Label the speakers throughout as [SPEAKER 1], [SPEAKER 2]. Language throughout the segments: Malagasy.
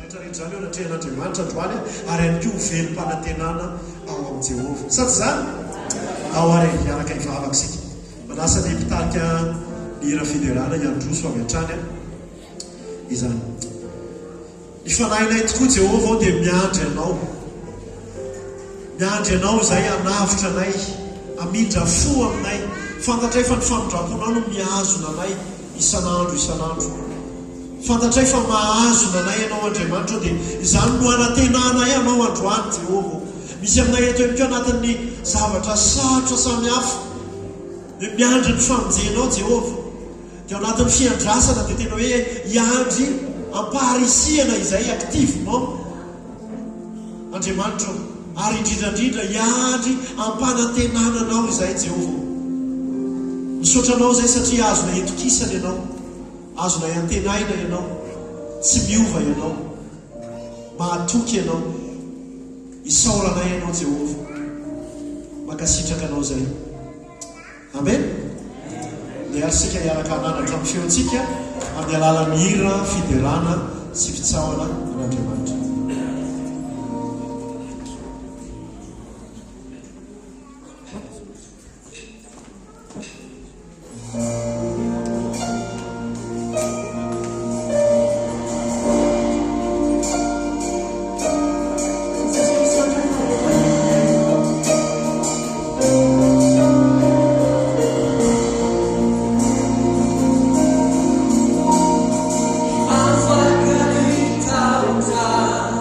[SPEAKER 1] rehetra rehetra izany eo anatrehan'Andriamanitra androany ary ihany koa ho velom-panantenana ao amin'i Jehovah. Sa tsy izany? Ao ary e, hiaraka hivavaka isika. Manasa ny mpitarika ny hira fiderana hiandroso avy hatrany izany. Ny fanahinay tokoa Jehovah ô dia miandry Anao. Miandry Anao izahay hanavotra anay, hamindra fo aminay. Fantatray fa ny famindram-ponao no mihazona anay isan'andro isan'andro. Fantatray fa mahazona anay Ianao Andriamanitra ô dia izany no anantenanay Anao androany Jehovah ô. Misy aminay eto ihany koa anatin'ny zavatra sarotra samihafa dia miandry ny famonjenao Jehovah. Dia ao anatin'ny fiandrasana dia tena hoe hiandry am-paharisihana izay activement Andriamanitra ô, ary indrindra indrindra hiandry am-panantenana Anao izahay Jehovah ô. Misaotra Anao izay satria azonay itokisana Ianao, azonay antenaina Ianao, tsy miova Ianao, mahatoky Ianao. Isaoranay Ianao Jehovah. Mankasitraka Anao izay. Amen! Ndeha ary isika hiaraka hanandratra ny feontsika amin'ny alalan'ny hira fiderana sy fitsaohana an'Andriamanitra.
[SPEAKER 2] Afaka ny tahotra.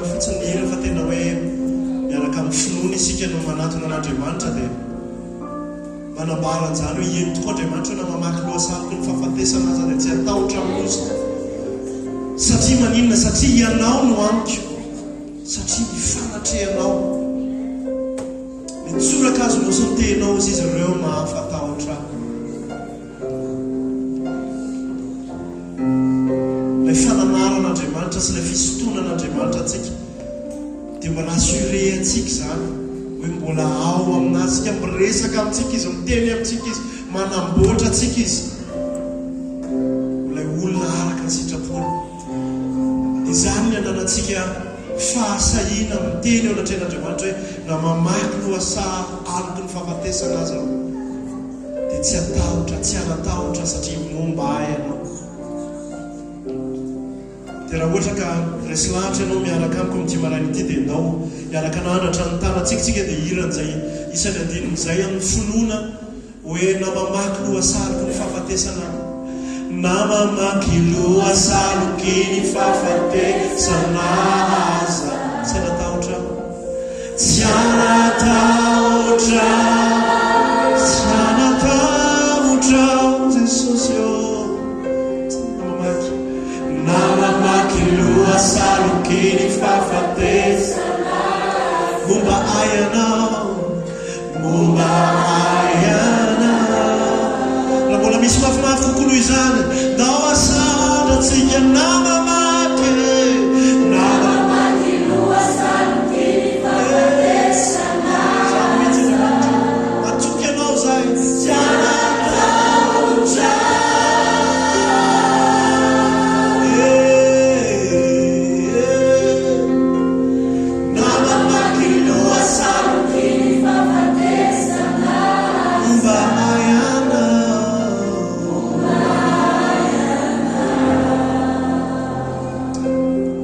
[SPEAKER 1] fotsiny ny hira fa tena hoe miaraka amin'ny finoana isika no manatona an'Andriamanitra dia manambara an'izany hoe eny tokoa Andriamanitra na mamaky lohasaroky ny fahafatesana aza dia tsy hatahotra amin'ny loza. Satria maninona? Satria Ianao no amiko. Satria ny fanatrehanao. Ny tsorakazo nosantehinao hozy izy ireo mahafatahotra ahy. Ilay fananaran'Andriamanitra sy ilay fisintonan'Andriamanitra antsika dia mi-rassurer antsika izany hoe mbola ao aminasika, miresaka amintsika Izy, miteny amintsika Izy, manamboatra antsika Izy ho ilay olona araka ny sitrapony. Izany ny ananantsika fahasahiana miteny eo anatrehan'Andriamanitra hoe na mamaky lohasaha aloky ny fahafatesana aza aho dia tsy hatahotra, tsy hanan-tahotra satria momba ahy Ianao. Dia raha ohatra ka resy lahatra ianao miaraka amiko amin'ity maraina ity dia ndao hiaraka hanandratra ny tanantsika isika dia hira an'izay isan'ny andininy izay amin'ny finoana Hoe na mamaky lohasaloky ny fahafatesana Na mamaky lohasaloky ny fahafatesana aza Tsy hanatahotra aho Tsy hanatahotra Tsy hanatahotra aho Jesosy ô Na mamaky Na mamaky lohasaloky ny fahafatesana Momba ahy Ianao Momba ahy ianao. Raha mbola misy mafimafy kokoa noho izany, ndao asandratsika na mamaky e, na mamaky e. Izany mihitsy Andriamanitra ô. Matoky Anao izahay. Tsy hanan-tahotra e. Na mamaky lohasaha. Momba ahy ianao.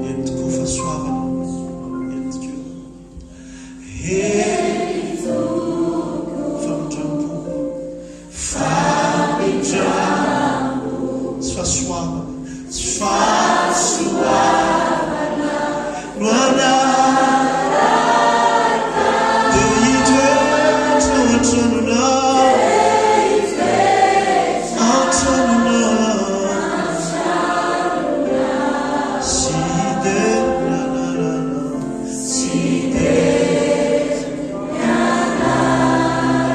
[SPEAKER 1] Eny tokoa fahasoavana. Eny tokoa. Eny Famindram-po. Famindram-po. Tsy fahasoavana. Tsy fahasoavana no anarako. Dia hitoetra ao an-tranonao. An-tranonao. Sy hidera ny anaranao. Sy hidera ny anaranao.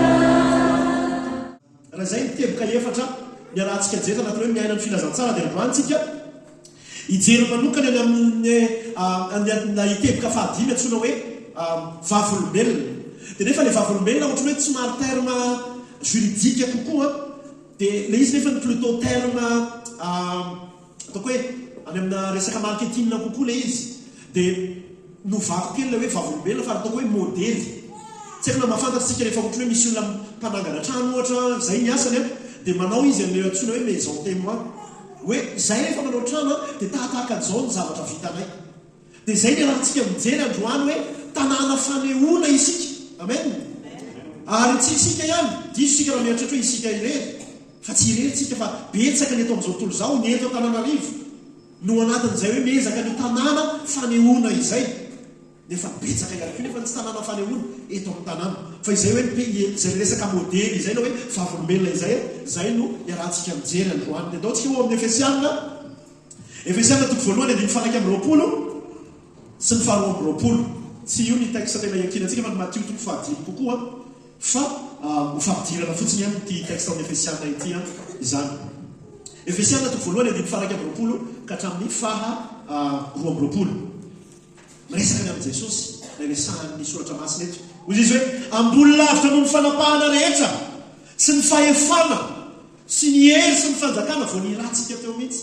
[SPEAKER 2] Raha izay ny teboka efatra niarahantsika nijery tanatin'ny hoe miaina ny filazantsara dia androany tsika hijery manokana ny amin'ny ny teboka fahadimy antsoina hoe vavolombelona. Dia nefa ilay vavolombelona ohatran'ny hoe tsy somary terme juridique kokoa dia ilay izy nefa plutôt terme Ataoko hoe any amina resaka marketing kokoa ilay izy. Dia novako kely ilay hoe vavolombelona fa ataoko hoe modely. Tsy haiko na mahafantatra isika rehefa ohatran'ny hoe misy olona mpanangana trano ohatra, izay ny asany an, dia manao izy an'ilay antsoina hoe maison témoin. Hoe izahay rehefa manao trano an, dia tahatahaka an'izao ny zavatra vitanay. Dia izay ny iarahantsika mijery androany hoe tanàna fanehoana isika. Amen. Ary tsy isika ihany, diso isika raha mieritreritra hoe isika irery. Fa tsy irery tsika fa betsaka ny eto amin'izao tontolo izao, ny eto Antananarivo no anatin'izay hoe miezaka ny tanàna fanehoana izay. Nefa betsaka ihany koa nefa ny tsy tanàna fanehoana eto amin'ny tanàna. Fa izay hoe izay resaka modely izay na hoe vavolombelona izay, izay no iarahantsika mijery androany. Dia andao tsika ho ao amin'ny Efesiana. Efesiana toko voalohany andininy faha 21 sy ny faha 22. Tsy io ny texte tena iankinantsika fa ny Matio toko fahadimy kokoa fa ho fampidirana fotsiny ihany ity texte ao amin'ny Efesiana ity izany. Efesiana toko voalohany andininy faha 21 ka hatramin'ny faha 22. Miresaka ny amin'i Jesosy ilay resahan'ny Soratra Masina eto. Hoy izy hoe, Ambony lavitra noho ny fanapahana rehetra sy ny fahefana Sy ny hery sy ny fanjakana vao niratsika teo mihitsy.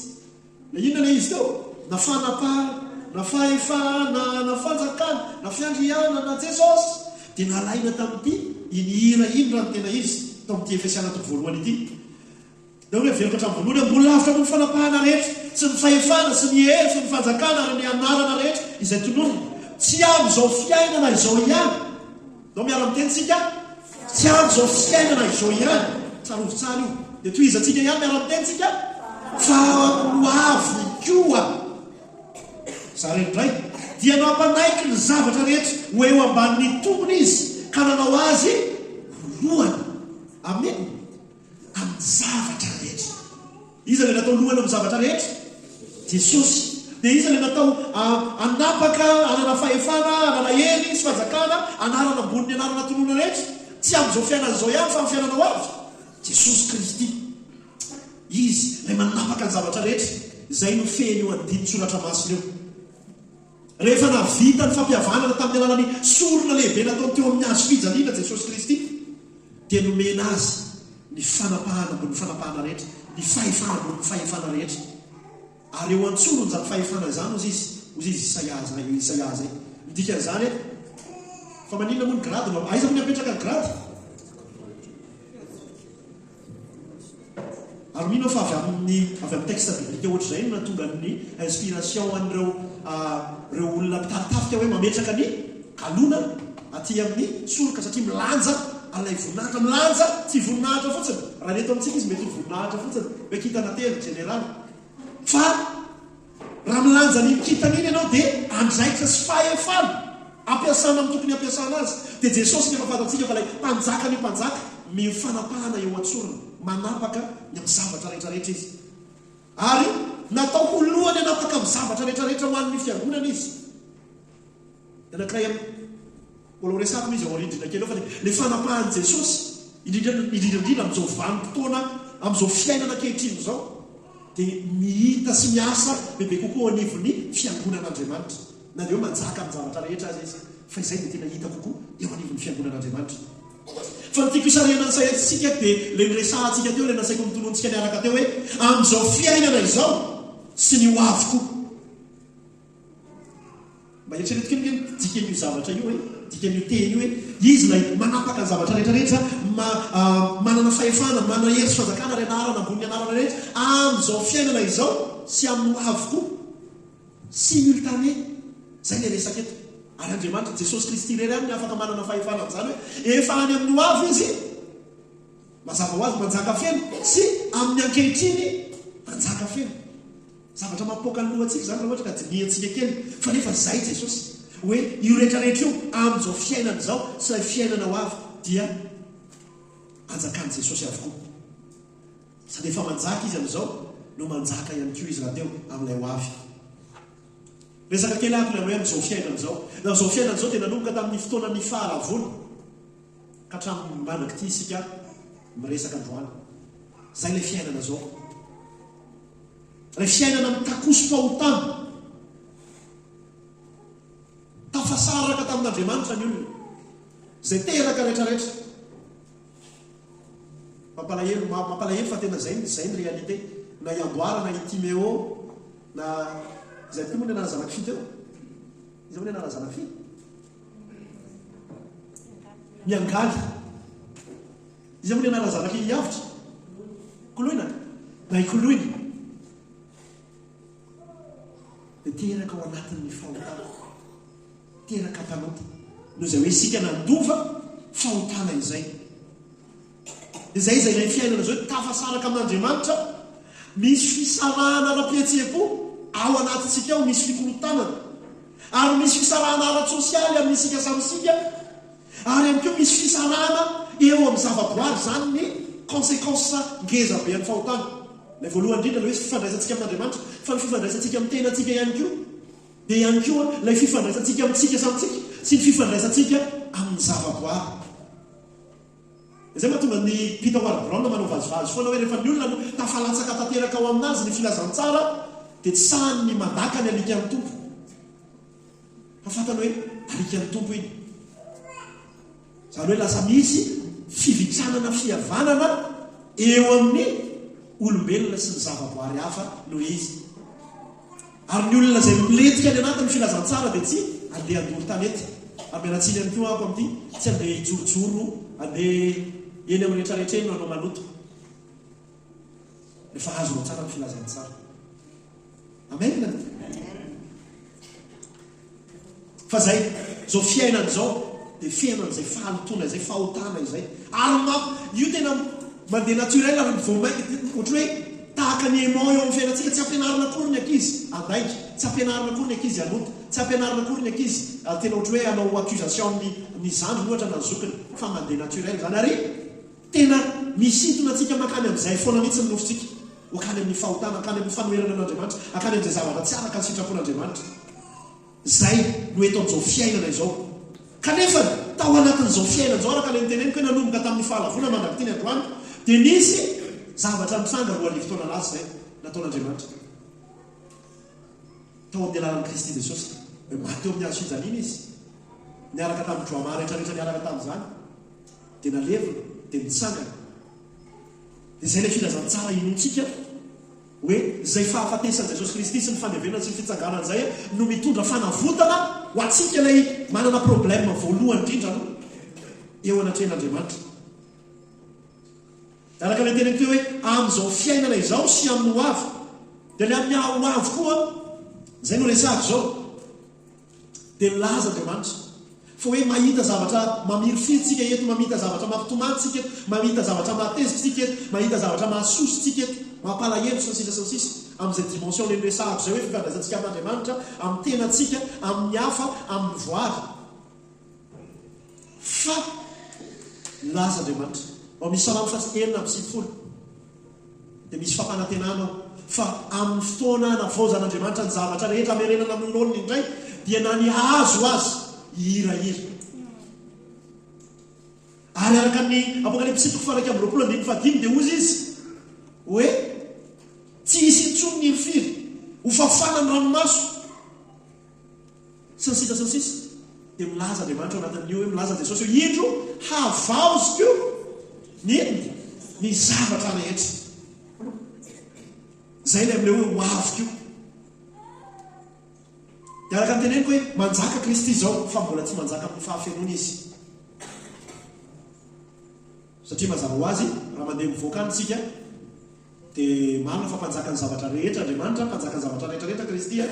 [SPEAKER 2] Na inona ilay izy teo, na fanapahana, na fahefana, na fanjakana, na fiandrianana, na Jesosy, dia nalaina tamin'ity iny hira iny raha ny tena izy, tao amin'ity Efesiana toko voalohany ity. Dia hoy averiko hatramin'ny voalohany, ambony lavitra noho ny fanapahana rehetra, sy ny fahefana, sy ny hery, sy ny fanjakana, ary ny anarana rehetra izay tononina, tsy amin'izao fiainana izao ihany, Ndao miara-miteny tsika, Tsy andro izao fiainana izao ihany, tsarovy tsara io, dia tohizantsika ihany miara-miteny tsika, fa ho avy koa. Zara indray. Dia nampanaiky ny zavatra rehetra ho eo ambanin'ny tongony Izy, ka nanao azy ho lohany. Amin'ny inona? Amin'ny zavatra rehetra. Iza ilay natao lohany amin'ny zavatra rehetra? Jesosy. Dia iza ilay natao hanapaka, hanana fahefana, hanana hery sy fanjakana, anarana ambonin'ny anarana tononina rehetra? Tsy amin'izao fiainana izao ihany fa amin'ny fiainana ho avy? Jesosy Kristy. Izy ilay manapaka ny zavatra rehetra. Izay no fehin'io andinin-tsoratra masina io. Rehefa nahavita ny fampihavanana tamin'ny alalan'ny sorona lehibe nataony teo amin'ny hazo fijaliana Jesosy Kristy, dia nomena Azy ny fanapahana ambonin'ny fanapahana rehetra, ny fahefana ambonin'ny fahefana rehetra. Ary eo an-tsorony izany fahefana izany, hozy Izy, hozy Izy Isaia izay, Isaia izay. Ny dikan'izany, fa maninona moa ny grady no, aiza moa ny apetraka ny grady? Ary mino aho fa avy amin'ny avy amin'ny texte biblique ohatr'izay no nahatonga ny inspiration an'ireo ireo olona mpitari-tafika hoe mametraka ny galona aty amin'ny soroka satria milanja an'ilay voninahitra, milanja tsy voninahitra fotsiny, raha ny eto amintsika izy mety ho voninahitra fotsiny hoe kintana telo, jeneraly, fa Raha milanja an'iny kintana iny ianao dia andraikitra sy fahefana ampiasana amin'ny tokony hampiasana azy. Dia Jesosy no efa fantatsika fa ilay Mpanjakan'ny mpanjaka, mio fanapahana eo an-tsorony, manapaka ny amin'ny zavatra rehetra rehetra Izy. Ary natao ho lohany hanapaka amin'ny zavatra rehetra rehetra ho an'ny fiangonana Izy. Ny anankiray amin'ny Mbola ho resahako izy ao aoriandriana kely ao fa ilay fanapahan'i Jesosy, indrindra indrindra indrindra amin'izao vanim-potoana, amin'izao fiainana ankehitriny izao, dia mihita sy miasa bebe kokoa ao anivon'ny fiangonan'Andriamanitra. Na dia hoe manjaka amin'ny zavatra rehetra aza izy, fa izay dia tena hita kokoa eo anivon'ny fiangonan'Andriamanitra. Fa ny tiako hisarihana ny saintsika dia ilay niresahantsika teo, ilay nasaiko notononintsika niaraka teo hoe amin'izao fiainana izao sy ny ho avy koa. Mba eritrereto kely ange ny dikan'io zavatra io e, dikan'io teny io hoe Izy ilay manapaka ny zavatra rehetra rehetra, ma, manana fahefana, manana hery sy fanjakana ary anarana ambonin'ny anarana rehetra amin'izao fiainana izao sy amin'ny ho avy koa. Simultané. Izay ilay resaka eto. Ary Andriamanitra, Jesosy Kristy irery ihany no afaka manana fahefana amin'izany hoe efa any amin'ny ho avy Izy, mazava ho azy manjaka feno, sy amin'ny ankehitriny manjaka feno. Zavatra mampipoaka ny lohantsika izany raha ohatra ka dinihantsika kely fa nefa izay Jesosy hoe io rehetra rehetra io amin'izao fiainana izao sy ilay fiainana ho avy dia anjakan'i Jesosy avokoa. Sady efa manjaka izy amin'izao no manjaka ihany koa izy rahateo amin'ilay ho avy. Resaka kely ako ilay hoe amin'izao fiainana izao. Na amin'izao fiainana izao dia nanomboka tamin'ny fotoanan'ny fahalavoana ka hatramin'ny mandrak'ity isika miresaka androany. Izay ilay fiainana izao. Ilay fiainana mitakoso-pahotana. Tafasaraka tamin'Andriamanitra ny olona. Izay teraka rehetrarehetra. Mampalahelo, mampalahelo fa tena izay, izay ny réalité. Na i Amboara, na i Timéo, na izay koa moa ny anarana zanak'i Fy teo? Iza moa ny anarana zanak'i Fy? Miangaly. Iza moa ny anaran'ny zanak'i Iavotra? Koloina? Na i Koloina? Dia teraka ao anatin'ny fahotana. Teraka mpanota. Noho izay hoe isika nandova fahotana izay. Izay izay ilay fiainana izao hoe tafasaraka amin'Andriamanitra. Misy fisarahana ara-pihetseham-po ao anatintsika ao, misy fikorontanana. Ary misy fisarahana ara-tsosialy amin'isika samy isika. Ary ihany koa misy fisarahana eo amin'ny zavaboary, izany ny consequence ngeza be an'ny fahotana. Ilay voalohany indrindra ilay hoe fifandraisantsika amin'Andriamanitra, fa ny fifandraisantsika amin'ny tenantsika ihany koa, dia ihany koa ilay fifandraisantsika amintsika samy tsika sy ny fifandraisantsika amin'ny zavaboary. Izay mahatonga ny Peter Ward Brown manao vazivazy foana hoe rehefa ny olona no tafalatsaka tanteraka ao aminazy ny filazantsara dia tsy sahany ny mandaka ny alikan'ny Tompo. Fa fantany hoe alikan'ny Tompo iny. Izany hoe lasa misy fivitranana fihavanana eo amin'ny olombelona sy ny zavaboary hafa noho izy. Ary ny olona izay milentika any anatin'ny filazantsara dia tsy andeha handoro tanety. Ary miala tsiny ihany koa aho amin'ity, tsy andeha hijorojoro andeha eny amin'ny rehetrarehetra eny no hanao maloto. Rehefa azonao tsara ny filazantsara. Amen. Fa zay, zao fiainana izao dia feno an'izay fahalotoana izay, fahotana izay. Ary mamp, io tena mandeha naturel ary vao mainka, ohatran'ny hoe tahaka. Tahaka ny aimant eo amin'ny fiainantsika, tsy ampianarina akory ny ankizy handainga, tsy ampianarina akory ny ankizy hanota, tsy ampianarina akory ny ankizy tena ohatry hoe hanao accusation amin'ny ny zandriny ohatra na ny zokiny, fa mandeha naturel izany ary tena misintona antsika mankany amin'izay foana mihitsy ny nofontsika, ho hankany amin'ny fahotana, hankany amin'ny fanoherana an'Andriamanitra, hankany amin'izay zavatra tsy araka ny sitrapon'Andriamanitra. Izay no eto amin'izao fiainana izao. Kanefa, tao anatin'izao fiainana izao, araka ilay noteneniko hoe nanomboka tamin'ny fahalavoana mandrak'ity ny androany, dia nisy zavatra nitranga 2000 taona lasa izay, nataon'Andriamanitra. Tao amin'ny alalan'i Kristy Jesosy. Hoe maty teo amin'ny hazo fijaliana Izy, niaraka tamin'ny drama rehetrarehetra niaraka tamin'izany. Dia nalevina, dia nitsangana. Dia izay ilay filazantsara inoantsika. Hoe izay fahafatesan'i Jesosy Kristy sy ny fandevenana sy ny fitsanganany izay no mitondra fanavotana ho antsika ilay manana problème voalohany indrindra aloha eo anatrehan'Andriamanitra. Araka ilay teneniko teo hoe amin'izao fiainana izao sy amin'ny ho avy. Dia ilay amin'ny ho avy koa izay no resahako izao. Dia nilaza Andriamanitra fa hoe mahita zavatra mamirifiry tsika eto, mamita zavatra mampitomany tsika eto, mahita zavatra mahatezitra tsika eto, mahita zavatra mahasoso tsika eto, mampalahelo sy ny sisa sy ny sisa Amin'izay dimension le noresahako izay hoe fifandraisantsika amin'Andriamanitra, amin'ny tenantsika, amin'ny hafa, amin'ny voary. Fa nilaza Andriamanitra ao amin'ny Salamo faha 96. Dia misy fampanantenana ao fa amin'ny fotoana hanavaozan'Andriamanitra ny zavatra rehetra hamerenana amin'ny laoniny indray, dia na ny hazo aza hihirahira. Ary araka ny Apokalypsy toko faha-21 andininy fahadimy dia hozy izy hoe, Tsy hisy intsony ny hirifiry, hofafana ny ranomaso. Sy ny sisa sy ny sisa Dia milaza Andriamanitra ao anatin'io hoe, milaza Jesosy hoe, Indro havaoziko ny inona? Ny zavatra rehetra. Izay ilay amin'ilay hoe ho avy koa. Dia araka ny teneniko hoe, manjaka Kristy izao, fa mbola tsy manjaka amin'ny fahafenoany Izy. Satria mazava ho azy, raha mandeha mivoaka any isika, Dia marina fa Mpanjakan'ny zavatra rehetra Andriamanitra, Mpanjakan'ny zavatra rehetra rehetra Kristy a!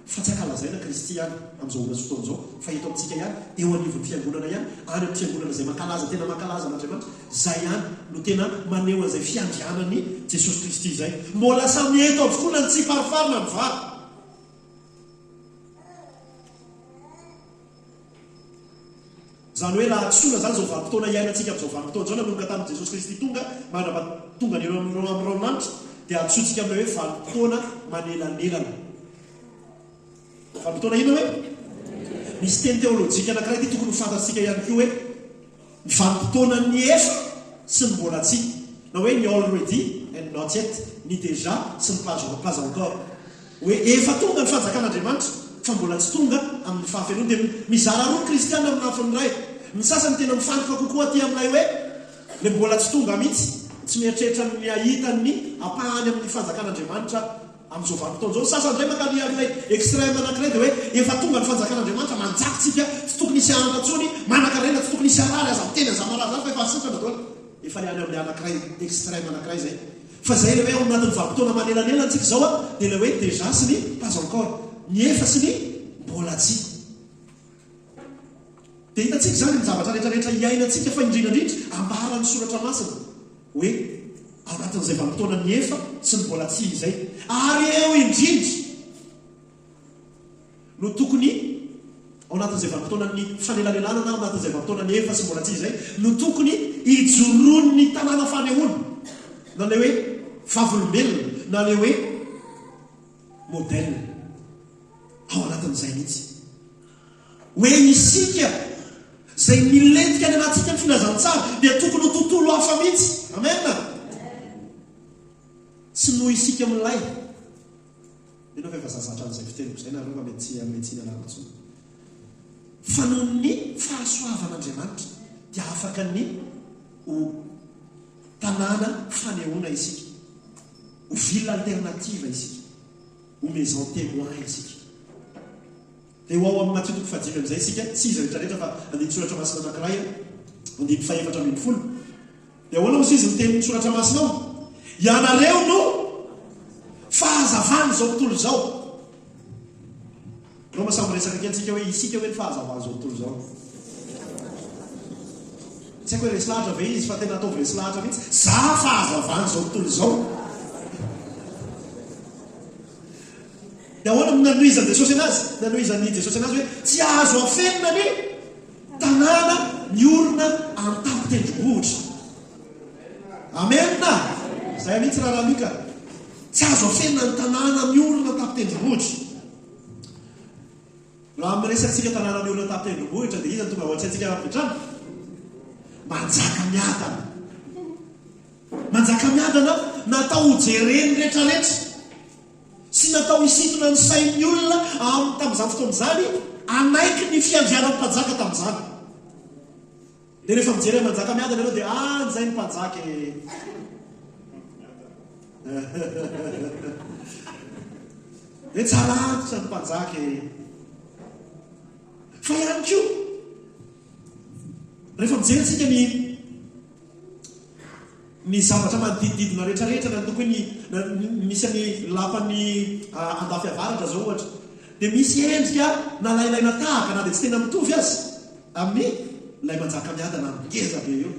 [SPEAKER 2] Fa tsy ankalazaina Kristy ihany amin'izao ora sy fotoana izao, fa eto amintsika ihany, eo anivon'ny Fiangonana ihany, any amin'ny Fiangonana izay mankalaza, tena mankalaza an'Andriamanitra, izay ihany no tena maneho an'izay fiandrianan'i Jesosy Kristy izay. Mbola samy eto avokoa na ny tsiparifary na ny vary. Izany hoe raha antsoina izany izao vanim-potoana iainantsika amin'izao vanim-potoana izao nanomboka tamin'i Jesosy Kristy tonga mandrapa-tongany eo amin'ny amin'ny rahonanitra dia antsointsika amin'ilay hoe vanim-potoana manelanelana. Vanim-potoana inona hoe? Misy teny teolojika anankiray ity tokony ho fantatsika ihany koa hoe ny vanim-potoanan'ny efa sy ny mbola tsy, na hoe ny already and not yet, ny déjà sy ny pas pas encore. Hoe efa tonga ny fanjakan'Andriamanitra fa mbola tsy tonga amin'ny fahafenoany. Dia mizara roa ny kristiana amin'ny lafiny iray. Ny sasany tena mifantoka kokoa aty amin'ilay hoe ilay mbola tsy tonga mihitsy, tsy mieritreritra ny hahita ny ampahany amin'ny fanjakan'Andriamanitra amin'izao vanim-potoana izao. Ny sasany indray mankany amin'ilay extrême anankiray dia hoe efa tonga ny fanjakan'Andriamanitra, manjaka isika, tsy tokony hisy hahantra intsony, manankarena, tsy tokony hisy harary, aza miteny an'izany marary izany fa efa sitrana daholo. Efa ilay any amin'ilay anankiray extrême anankiray izay. Fa izay ilay hoe ao anatin'ny vanim-potoana manelanelana tsika izao an, dia ilay hoe déjà sy ny pas encore, ny efa sy ny mbola tsy. Dia hitantsika izany ny zavatra rehetra rehetra iainantsika fa indrindra indrindra ambaran'ny soratra masina hoe ao anatin'izay vanim-potoana ny efa sy ny mbola tsy izay. Ary eo indrindra. no tokony, ao anatin'izay vanim-potoanan'ny fanelanelanana, ao anatin'izay vanim-potoanan'ny efa sy mbola tsy izay, no tokony hijoroan'ny tanàna fanehoana, na ilay hoe vavolombelona, na ilay hoe modèle, ao anatin'izay mihitsy. Hoe isika izay milentika any anatintsika ny filazantsara dia tokony ho tontolo hafa mihitsy. Amen. Tsy noho isika milay. Mino aho fa efa zazatra an'izay fiteniko izay nareo fa mety tsy hanome tsiny anareo intsony. Fa noho ny fahasoavan'Andriamanitra dia afaka ny ho tanàna fanehoana isika, ho ville alternative isika, ho maison témoin isika. Dia ho ao amin'ny Matio toko fahadimy amin'izay isika, tsy izy rehetra rehetra fa andinin-tsoratra masina anankiray, andininy fahefatra ambinifolo. Dia ahoana hozy izy ny tenin'ny Soratra Masina ao? Ianareo no fahazavan'izao tontolo izao. Roma samy miresaka kely tsika hoe isika hoe ny fahazavan'izao tontolo izao. Tsy haiko hoe resy lahatra ve izy fa tena ataovy resy lahatra mihitsy. Za fahazavan'izao tontolo izao. Dia ahoana no nanohizan'i Jesosy anazy? Nanohizan'i Jesosy anazy hoe, Tsy azo afenina ny tanàna miorina an-tampon-tendrombohitra. Amena! Izay mihitsy Rahalahy Luc a! Tsy azo afenina ny tanàna miorina an-tampon-tendrombohitra. Raha miresaka isika tanàna miorina an-tampon-tendrombohitra dia iza no tonga ao an-tsaintsika avy hatrany? Manjakamiadana. Manjakamiadana natao ho jeren'ny rehetrarehetra sy natao hisintona ny sain'ny olona amin'ny tamin'izany fotoana izany hanaiky ny fiandrianan'ny mpanjaka tamin'izany. Dia rehefa mijery an'i Manjakamiadana ianao dia any izay ny mpanjaka e! Dia tsara antitra ny mpanjaka e! Fa ihany koa, rehefa mijery isika ny ny zavatra manodidididina rehetra rehetra na ny toko hoe ny misy an'ny lapan'ny Andafy Avaratra izao ohatra dia misy endrika nalailaina tahaka na dia tsy tena mitovy aza amin'ny ilay Manjakamiadana ngeza be io.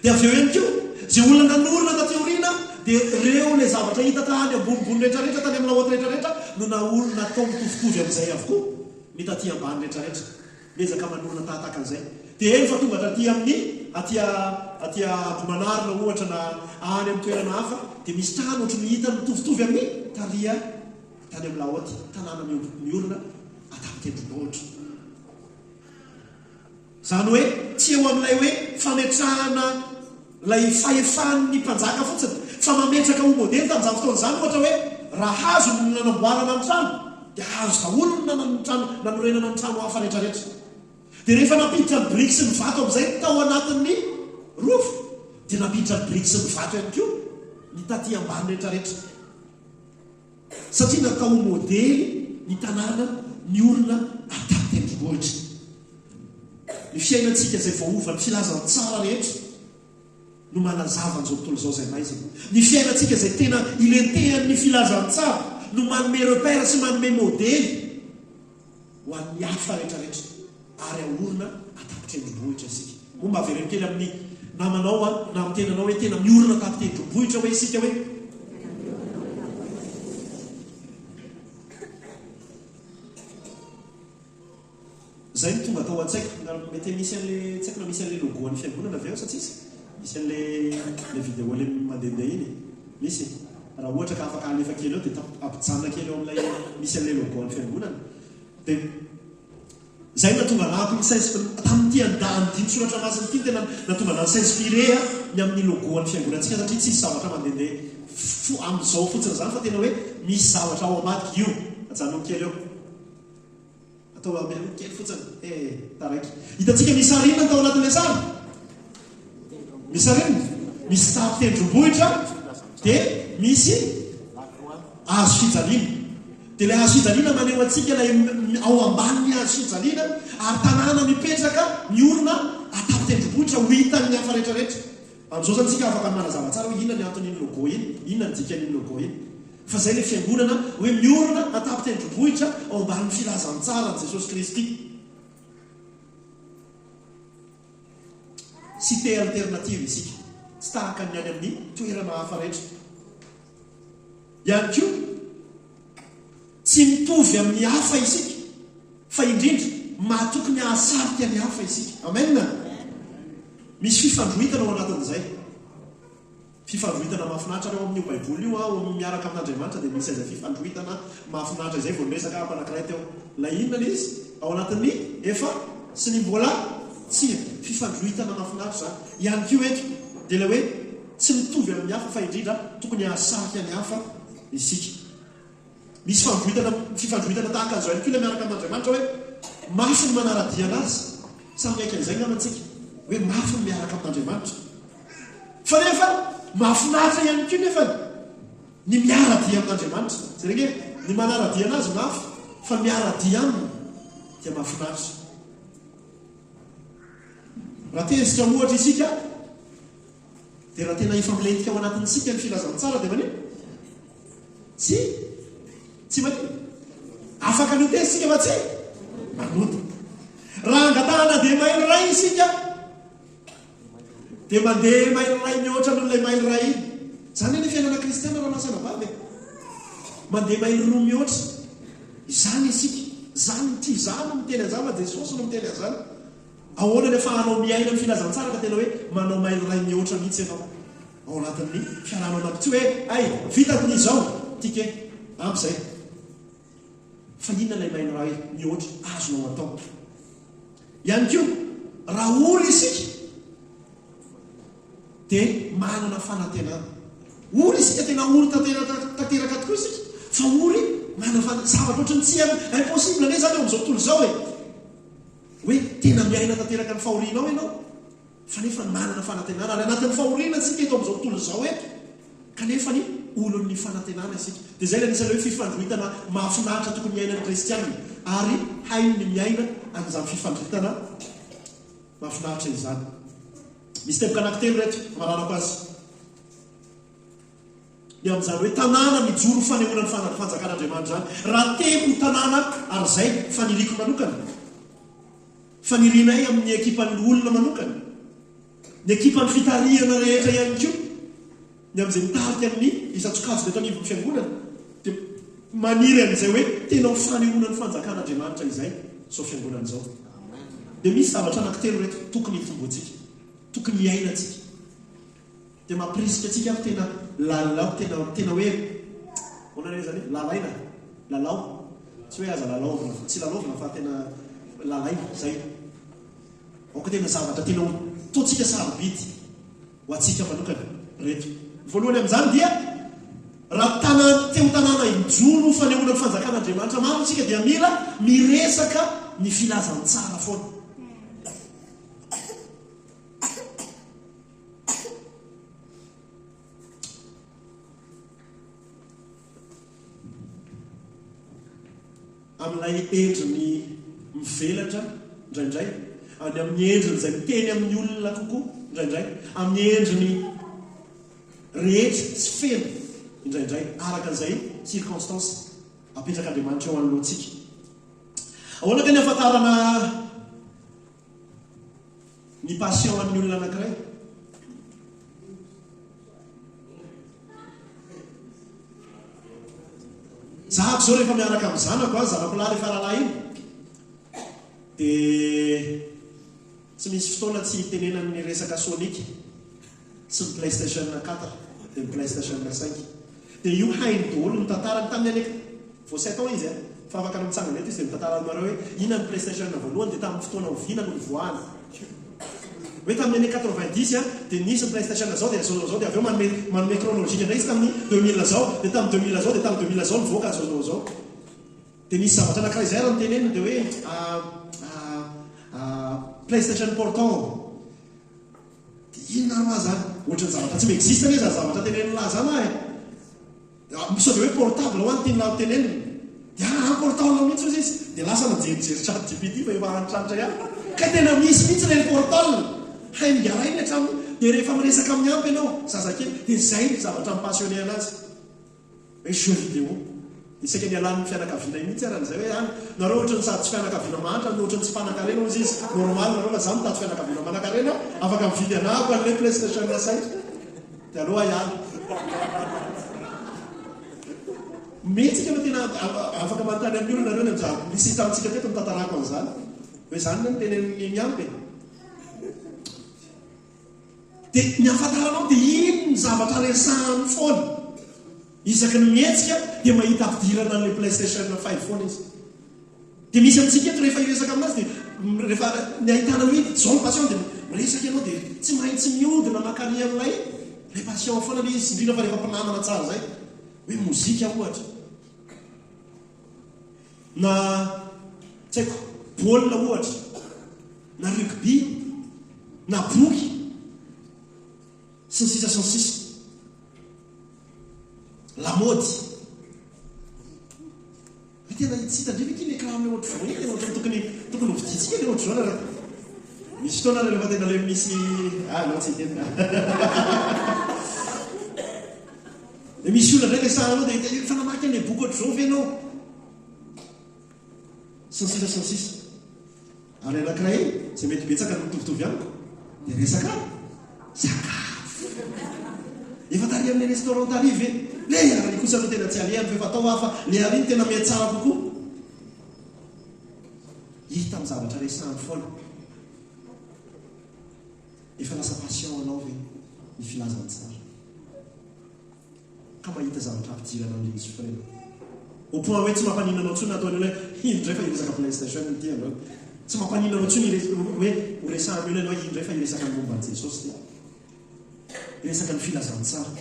[SPEAKER 2] Dia avy eo ihany koa, izay olona nanorina taty aoriana dia ireo ilay zavatra hita tany ambonimbony rehetra rehetra, tany amin'ny laoty rehetra rehetra no naorina atao mitovitovy amin'izay avokoa ny taty ambany rehetra rehetra. Miezaka manorina tahataka an'izay. Dia eny fa tonga hatraty amin'ny aty aty Ambohimanarina ohatra na any amin'ny toerana hafa dia misy trano ohatry ny hita mitovitovy amin'ny tary tany amin'ny laoty, tanàna miorina an-tampon-tendrombohitra. Izany hoe tsy eo amin'ilay hoe fametrahana ilay fahefan'ny mpanjaka fotsiny fa mametraka ho modely tamin'izany fotoana izany ohatra hoe raha hazo no nanamboarana ny trano dia hazo daholo no nanan'ny trano nanorenana ny trano hafa rehetrarehetra. Dia rehefa nampiditra ny biriky sy ny vato amin'izay tao anatin'ny rova dia nampiditra ny biriky sy ny vato ihany koa ny taty ambany rehetrarehetra. Satria natao ho modely ny tanàna miorina an-tampon-tendrombohitra. Ny fiainantsika izay voaovan'ny filazantsara rehetra no manazava an'izao tontolo izao izay maizina. Ny fiainantsika izay tena ilentehan'ny filazantsara no manome repère sy manome modely ho an'ny hafa rehetrarehetra ary aorina an-tampon-tendrombohitra isika. Moa mba avereno kely amin'ny namanao an, na amin'ny tenanao hoe tena miorina an-tampon-tendrombohitra hoe isika hoe? Izay no tonga tao an-tsaiko. Mety misy an'le, tsy haiko na misy an'le logo an'ny fiangonana ve ao sa tsisy? Misy an'le le vidéo le mandehandeha iny? Misy? Raha ohatra ka afaka alefa kely eo dia ampijanona kely eo amin'ilay misy an'ilay logo an'ny fiangonana. Dia izay no nahatonga anah ni-s'inspire tamin'ity andinin-tsoratra masina ity no tena nahatonga anah ni-s'inspirer ny amin'ny logo an'ny fiangonantsika satria tsisy zavatra mandehandeha fo amin'izao fotsiny izany fa tena hoe misy zavatra ao ambadika io. Ajanony kely eo. Atao amelona kely fotsiny. Eh, taraiky. Hitantsika misy sary inona tao anatin'ilay sary? Misy sary inona? Misy sary tendrombohitra dia misy hazo fijaliana. Dia ilay hazo fijaliana maneho antsika ilay ao ambanin'ny hazo fijaliana ary tanàna mipetraka miorina an-tampon-tendrombohitra ho hitan'ny hafa rehetrarehetra. Amin'izao izany isika afaka manazava tsara hoe inona ny anton'iny logo iny, inona ny dikan'iny logo iny. Fa izay ilay fiangonana hoe miorina an-tampon-tendrombohitra ao ambanin'ny filazantsaran'i Jesosy Kristy. Cité alternative isika, tsy tahaka ny any amin'ny toerana hafa rehetra. Ihany koa, tsy mitovy amin'ny hafa isika, fa indrindra mahatoky ny hahasarika ny hafa isika. Amen! Misy fifandroritana ao anatin'izay. Fifandroritana mahafinaritra ary ao amin'io baiboly io ao amin'ny miaraka amin'Andriamanitra dia misy an'izay fifandroritana mahafinaritra izay vao niresaka aho anankiray teo. Ilay inona ilay izy? Ao anatin'ny efa sy ny mbola tsia. Fifandroritana mahafinaritra izany. Ihany koa eto dia ilay hoe tsy mitovy amin'ny hafa fa indrindra tokony hahasarika ny hafa isika. Misy fandroritana fifandroritana tahaka an'izao ihany koa ilay miaraka amin'Andriamanitra hoe mafy ny manara-dia an'Azy. Samy miaiky an'izay angamba tsika hoe mafy ny miaraka amin'Andriamanitra. Fa nefa mahafinaritra ihany koa nefa ny miara-dia amin'Andriamanitra. Jereo ange, ny manara-dia an'Azy mafy fa ny miara-dia aminy dia mahafinaritra. Raha tezitra ohatra isika dia raha tena efa milentika ao anatintsika ny filazantsara dia maninona? Tsy tsy maninona? Afaka ny ho tezitra isika fa tsy manota. Raha angatahana dia mailo iray isika dia mandeha mailo iray mihoatra noho ilay mailo iray iny. Izany anie fiainana kristiana rahalahy sy anabavy e. Mandeha mailo roa mihoatra. Izany isika. Izany no tia. Izaho no miteny an'izany fa Jesosy no miteny an'izany. Ahoana ny afahanao miaina ny filazantsara ka tena hoe manao mailo iray mihoatra mihitsy ianao ao anatin'ny fialanao anaty tsy hoe hay vitako ny izao tike ampy izay fa inona ilay mailo iray mihoatra azonao atao ihany koa raha ory isika dia manana fanantenana ory isika tena ory tanteraka tanteraka tokoa isika fa ory manana fanantenana zavatra ohatran'ny tsy impossible anie izany eo amin'izao tontolo izao e Hoe tena miaina tanteraka ny fahorianao ianao, fa nefa manana fanantenana. Ary anatin'ny fahoriana isika eto amin'izao tontolo izao eto, kanefa ny olon'ny fanantenana isika. Dia izay ilay anisan'ny hoe fifandroritana mahafinaritra tokony hiainan'ny kristiana, ary hainy ny miaina an'izany fifandroritana mahafinaritra izany. Misy teboka anankitelo ireto hamaranako azy. Ny amin'izany hoe tanàna mijoro ho fanehoana ny fanjakan'Andriamanitra izany. Raha te ho tanàna, ary izay faniriako manokana, fanirianay amin'ny ekipan'ny loholona manokana, ny ekipan'ny fitarihana rehetra ihany koa, ny amin'izay mitarika ny isan-tsokajiny eto anivon'ny fiangonana, dia maniry an'izay hoe tena ho fanehoana ny fanjakan'Andriamanitra izay izao fiangonana izao. Dia misy zavatra anankitelo ireto tokony hitomboantsika, tokony hiainantsika. Dia mampirisika antsika ary tena lalao tena tena hoe ahoana re izany lalaina lalao tsy hoe aza lalaovina tsy lalaovina fa tena lalaina izay aoka tena zavatra tena ho ataontsika sarobidy ho antsika manokana reto ny voalohany amin'izany dia raha tana te ho tanàna hijoro ho fanehoana ny fanjakan'Andriamanitra marina isika dia mila miresaka ny filazantsara foana. Amin'ilay endriny mivelatra indraindray, any amin'ny endriny izay miteny amin'ny olona kokoa indraindray, amin'ny endriny rehetra sy feno indraindray, araka izay circonstance apetrak'Andriamanitra eo anoloantsika. Ahoana kay ny ahafantarana Ny passion an'ny olona anankiray. Zahako zao rehefa miaraka amin'ny zanako a, zanako lahy rehefa rahalahy iny, dia tsy misy fotoana tsy hitenenany ny resaka Sonic sy ny PlayStation 4 dia ny PlayStation 5. Dia io hainy daholo ny tantarany tamin'ny année vao sept ans izy a, fa afaka ny mitsangana eto izy dia mitantara aminareo hoe inona ny PlayStation voalohany dia tamin'ny fotoana oviana no nivoahany. Hoe tamin'ny année 90 a dia nisy ny PlayStation zao dia zao zao zao dia avy eo manome manome chronologique indray izy tamin'ny 2000 zao dia tamin'ny 2000 zao dia tamin'ny 2000 zao nivoaka zao zao zao. Dia nisy zavatra anankiray izay ary noteneniny dia hoe PlayStation Portable. Dia inona ary hoa zany? Ohatran'ny zavatra tsy mi-existe anie zany zavatra tenenin'lah zany hoa e! Sao dia hoe portable hoa no tian'lah ho tenenina? Dia aa portable mihitsy hozy izy. Dia lasa nijerijery chat gpt fa efa antratra ihany. Kay tena misy mihitsy ilay portable! Hain'i Ngarainy hatramin'ny. Dia rehefa miresaka amin'ny ampy ianao, zazakely, dia izay ny zavatra mi-passionner anazy. Hoe jeux vidéo. Dia saika nialan'ny fianakavianay mihitsy ara an'izay hoe an, nareo ohatran'ny sady tsy fianakaviana mahantra no ohatran'ny tsy mpanankarena hozy izy, normal nareo fa za mitady fianakaviana manankarena afaka mividy anahako an'ilay playstation cinq. Dia aleo aho hiala. Mety tsika fa tena afaka manontany amin'ny olona nareo ny amin'izany. Nisy tamintsika teto nitantarako an'izany. Hoe izany no notenenin'ny miampy e. Dia ny ahafantaranao dia iny ny zavatra resahany foana. Isaky ny mihetsika dia mahita ampidirana an'ilay playstation five foana izy. Dia misy amintsika eto rehefa hiresaka aminazy dia rehefa ny ahitana ny hoe izao ny passion dia miresaka ianao dia tsy maintsy mihodina mankany amin'ilay ilay passion foana ilay izy, indrindra fa rehefa mpinamana tsara izay. Hoe mozika ohatra. Na tsy haiko, baolina ohatra, na rugby, na boky, sy ny sisa sy ny sisa. Lamaody. Hoe tena tsy hita indray ve ity ilay kiraro ilay ohatr'izao iny, tena ohatran'ny tokony tokony hovidiantsika ilay ohatr'izao raha misy fotoana rehefa tena ilay misy ah non tsy hiteny. Dia misy olona indray resahanao dia efa namaky an'ilay boky ohatr'izao ve ianao? Sy ny sisa sy ny sisa. Ary anankiray izay mety betsaka no mitovitovy amiko dia resaka sakafo. Efa tary amin'ilay restaurant tary ve? Le ary kosa aloha tena tsy alehany fa efa tao aho fa le ary no tena mihatsara kokoa. zavatra resahany foana. Efa lasa passion anao ve ny filazantsara? Ka mahita zavatra hampidirana an'ilay izy foana ianao. Au point hoe tsy mampaninona anao intsony na ataon'ny olona hoe iny indray fa hiresaka PlayStation ity androany. Tsy mampaninona anao intsony hoe ho resahan'ny olona ianao iny indray fa hiresaka ny momba an'i Jesosy ity. Hiresaka ny filazantsara.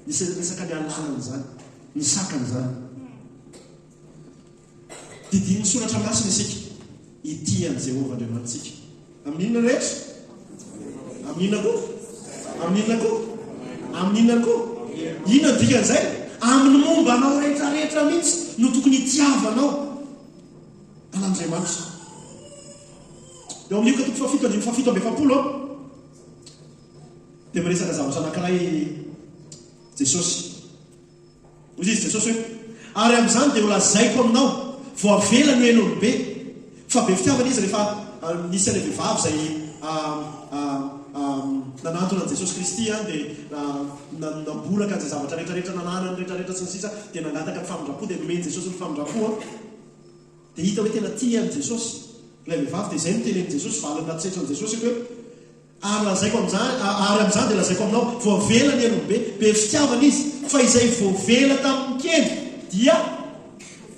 [SPEAKER 2] Hiresaka ny alalan'izany, ny sakan'izany. Didian'ny Soratra Masina isika hitia an'i Jehovah Andriamanitsika. Amin'ny inona rehetra? Amin'ny inona koa? Amin'ny inona koa? Amin'ny inona koa? Inona no dikan'izay? Amin'ny momba anao rehetrarehetra mihitsy no tokony hitiavanao an'Andriamanitra. Eo amin'ny Lioka toko fahafito andininy fahafito amby 40 dia miresaka zavatra anankiray Jesosy. Hoy izy Jesosy hoe, Ary amin'izany dia holazaiko aminao, voavela ny helony be, fa be fitiavana izy rehefa nisy an'ilay vehivavy izay nanantona an'i Jesosy Kristy dia namboraka an'izay zavatra rehetra rehetra nananany rehetra rehetra sy ny sisa dia nangataka ny famindram-po dia nomen'i Jesosy ny famindram-po dia hita hoe tena tia an'i Jesosy ilay vehivavy dia izay no tenenin'i Jesosy valiny natsetrin'i Jesosy eto hoe Ary lazaiko amin'izany, ary amin'izany dia lazaiko aminao, voavela ny helony be, be fitiavana izy, fa izay voavela tamin'ny kely dia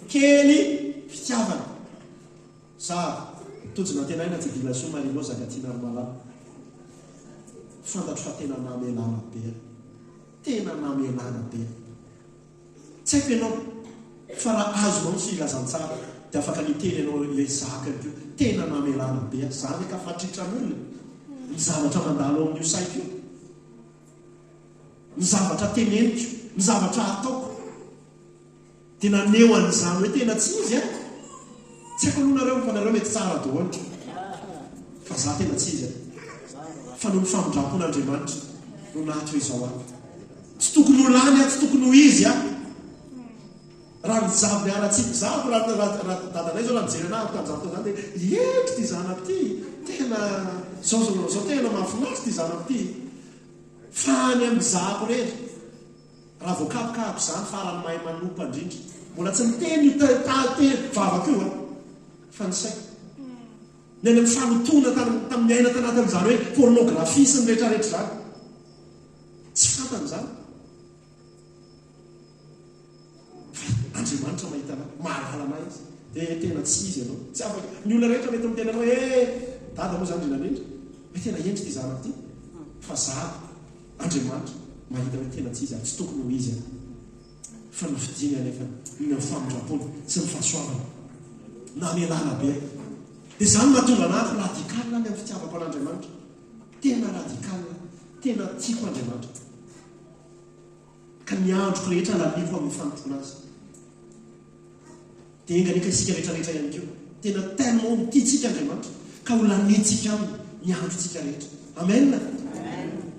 [SPEAKER 2] kely fitiavana. Za, Tojo Nantenaina Jedilasoa Marino Zakatinarimalala. Fantatro fa tena namelana be aho. Tena namelana be aho. Tsy haiko ianao fa raha azonao ny filazantsara dia afaka niteny ianao hoe zaka ihany koa tena namelana be ahy za anie ka fatritran'olona e! Ny zavatra mandalo ao amin'io saiko io, ny zavatra teneniko, ny zavatra ataoko dia naneho an'izany hoe tena tsy izy an! Tsy haiko aloha nareo fa nareo mety tsara daholo fa za tena tsy izy an! Fa noho ny famindrampon'Andriamanitra no naha toy izao ahy. Tsy tokony ho lany aho, tsy tokony ho izy aho. Raha ny zavony haratsiako zavo, raha raha dadanay zao raha mijery anahy tamin'izany fotoana izany dia hendry ity zanako ity, tena zao zao zao tena mahafinaritra ity zanako ity. Fa any amin'ny zahako irery, raha voakapokahako izany farany mahay manompa indrindra. Mbola tsy niteny io teny vavako io an, fa ny saiko. Ny any amin'ny fanotoana tamin'ny aina tanatin'izany hoe pornographie sy ny rehetrarehetra izany. Tsy fantany izany. Fa Andriamanitra mahita anah, mahalala anah Izy. Dia tena tsy izy ianao. Tsy afaka. Ny olona rehetra mety miteny anao hoe eh, dada moa izany indrindra indrindra. Hoe tena hendry ity zanako ity. Fa za, Andriamanitra, mahita hoe tena tsy izy ary tsy tokony ho izy ianao. Fa nofidiny anefa ny famindram-pony sy ny fahasoavany. Namelana be ahy. Dia izany mahatonga anah radical ny amin'ny fitiavako an'Andriamanitra. Tena radical, tena tiako Andriamanitra. Ka ny androko rehetra laniako amin'ny fanompoana Azy. Dia enga anie ka isika rehetra rehetra ihany koa, tena tellement mitia antsika Andriamanitra, ka ho laniantsika Aminy ny androntsika rehetra. Amen!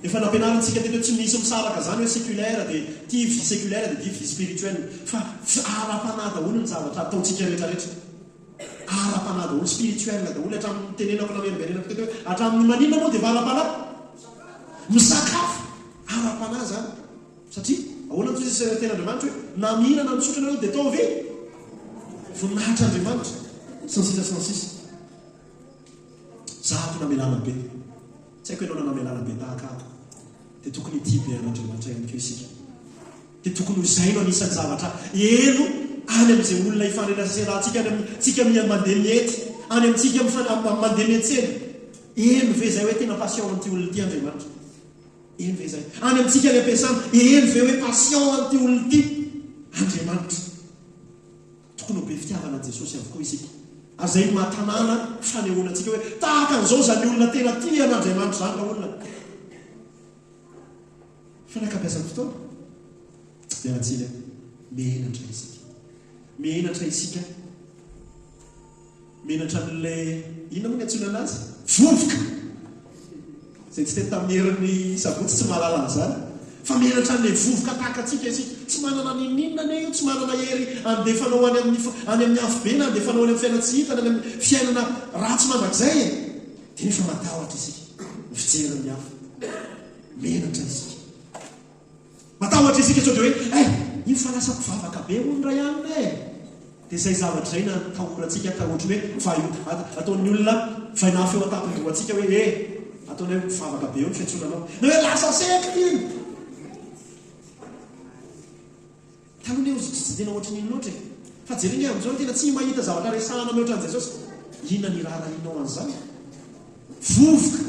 [SPEAKER 2] Efa nampianarintsika teto hoe tsy misy misaraka izany hoe séculaire dia ity vie séculaire dia ity vie spirituelle. Fa ara-panahy daholo ny zavatra ataontsika rehetra rehetra. Ara-panahy daholo, spirituel daholo, hatramin'ny nitenenako namerimberenako teto hoe hatramin'ny maninona moa dia efa ara-panahy? Misakafo, ara-panahy izany. Satria ahoana no tohizin'ny tenin'Andriamanitra hoe na mihinana na misotro ianareo dia ataovy voninahitr'Andriamanitra, sy ny sisa sy ny sisa. Za ato namelana be. Tsy haiko ianao na namelana be tahaka ahy. Dia tokony hitia be an'Andriamanitra ihany koa isika. Dia tokony ho izay no anisan'ny zavatra heno any amin'izay olona ifaneraserantsika, any amintsika mandeha mihety, any amintsika mandeha miantsena. Heno ve izay hoe tena patient an'ity olona ity Andriamanitra? Heno ve izay? Any amintsika any am-piasana, heno ve hoe patient an'ity olona ity Andriamanitra? Tokony ho be fitiavana an'i Jesosy avokoa isika. Ary izay no maha tanàna fanehoana antsika hoe tahaka an'izao izany olona tena tia an'Andriamanitra izany raolona. Fa ny ankabeazan'ny fotoana, miala tsiny aho, menatra isika. Menatra isika. Menatra an'ilay, inona moa ny antsoina anazy? Vovoka! Izay tsy teto tamin'ny herin'ny sabotsy tsy mahalala an'izany. Fa menatra an'ilay vovoka tahaka antsika isika. Tsy manana n'inon'inona anie io, tsy manana hery handefa anao any amin'ny any amin'ny afobe na handefa anao any amin'ny fiainana tsy hita na any amin'ny fiainana ratsy mandrakizay e! Dia nefa matahotra isika ny fijery ny hafa. Menatra isika. Matahotra isika sao dia hoe, eh, io fa lasa mpivavaka be hono ray alina e! Dia izay zavatra izay no atahorantsika ka ohatran'ny hoe vay, ataon'ny olona vainafo eo an-tampon-dohantsika hoe eh, ataonay hoe mpivavaka be eo ny fiantsoana anao. Na hoe lasa secte iny! Taloha anie ozy tsy tena ohatran'iny loatra e! Fa jereo nge amin'izao tena tsy mahita zavatra resahana mihoatra an'i Jesosy. Inona ny iraharahianao an'izany? Vovoka!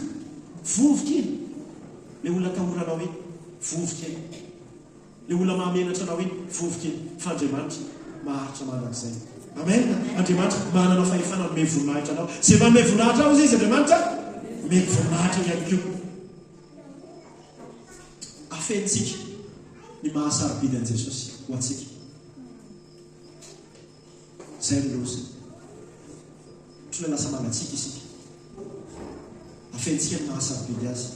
[SPEAKER 2] Vovoka iny! Ilay olona atahoranao iny, vovoka iny. Ilay olona mahamenatra anao iny, vovoka iny. Fa Andriamanitra maharitra mandrakizay. Amen! Andriamanitra manana fahefana hanome voninahitra anao. Izay manome voninahitra ahy hozy izy Andriamanitra, omeko voninahitra ihany koa. Afenintsika ny maha sarobidy an'i Jesosy ho antsika. Izay no loza. Ohatran'ny hoe lasa mangatsiaka isika. Afenintsika ny maha sarobidy azy.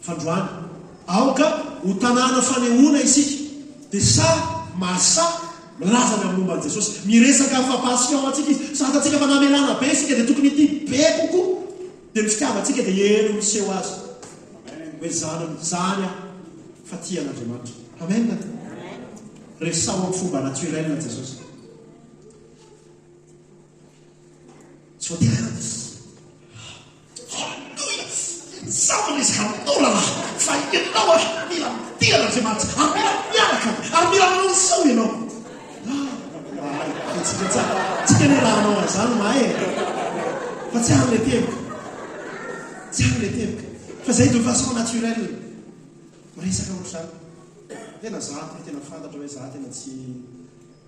[SPEAKER 2] Fandroany, aoka ho tanàna fanehoana isika. Dia sahy, mahasahy milaza ny amin'ny momba an'i Jesosy. Miresaka fa passion antsika izy. Fantatsika fa namelana be isika dia tokony hitia be kokoa. Dia ny fitiavantsika dia eny no miseho azy. Hoe zany zany aho fa tia an'Andriamanitra. Amen. Resaho amin'ny fomba naturel Jesosy. Tsy voatery Haleloia! Izaho miresaka aminao rahalahy fa ianao ary mila mitia an'Andriamanitra ary mila miaraka aminy ary mila manao izao ianao. Ah, mahay, haintsika tsara. Tsika anie raha hanao an'izany mahay e. Fa tsy ary le teboka. Tsy ary le teboka. Fa zay de façon naturelle. Miresaka ohatr'izany. Tena za tena fantatra hoe za tena tsy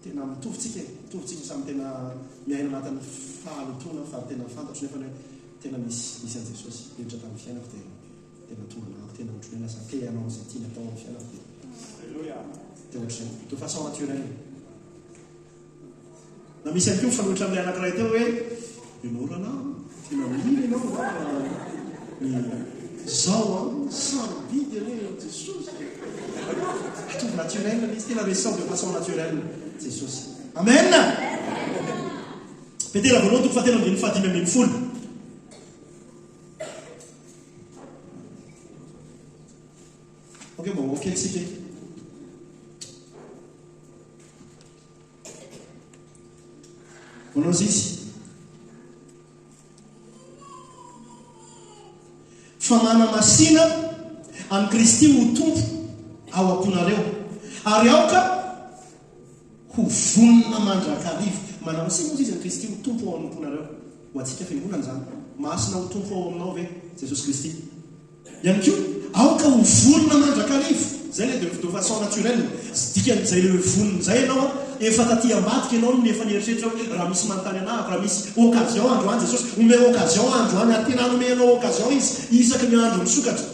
[SPEAKER 2] Tena mitovy tsika e, mitovy tsika samy tena miaina anatin'ny fahalotoana fa tena fantatro nefany hoe tena misy misy an'i Jesosy niditra tamin'ny fiainako dia tena tonga nanako tena ohatran'ny hoe lasa te hanao izay tiany atao amin'ny fiainako dia dia ohatr'izay de façon naturelle. Na misy ihany koa mifanohitra amin'ilay anankiray teo hoe ianao rahalahy tena mino ianao angamba ny Zao an, sarobidy anie eo Jesosy e. Ataovy naturel ilay izy, tena resaho de façon naturelle Jesosy. Amen! Petera voalohany toko fahatelo andininy fahadimy ambinifolo. Ok, mba ho kely tsika e. Voalohany izy. Fa manamasina an'i Kristy ho Tompo ao am-ponareo, ary aoka ho vonona mandrakariva. Manamasina hozy izy an'i Kristy ho Tompo ao am-ponareo. Ho antsika fiangonana izany. Masina ho Tompo ao aminao ve Jesosy Kristy? Ihany koa, aoka ho vonona mandrakariva. Izay ilay de de façon naturelle. Dikan'izay ilay hoe vonona izay ianao an, efa taty ambadika ianao no efa nieritreritra hoe raha misy manontany anah, raha misy occasion androany Jesosy, omeo occasion aho androany ary tena hanome anao occasion Izy isaky ny andro misokatra.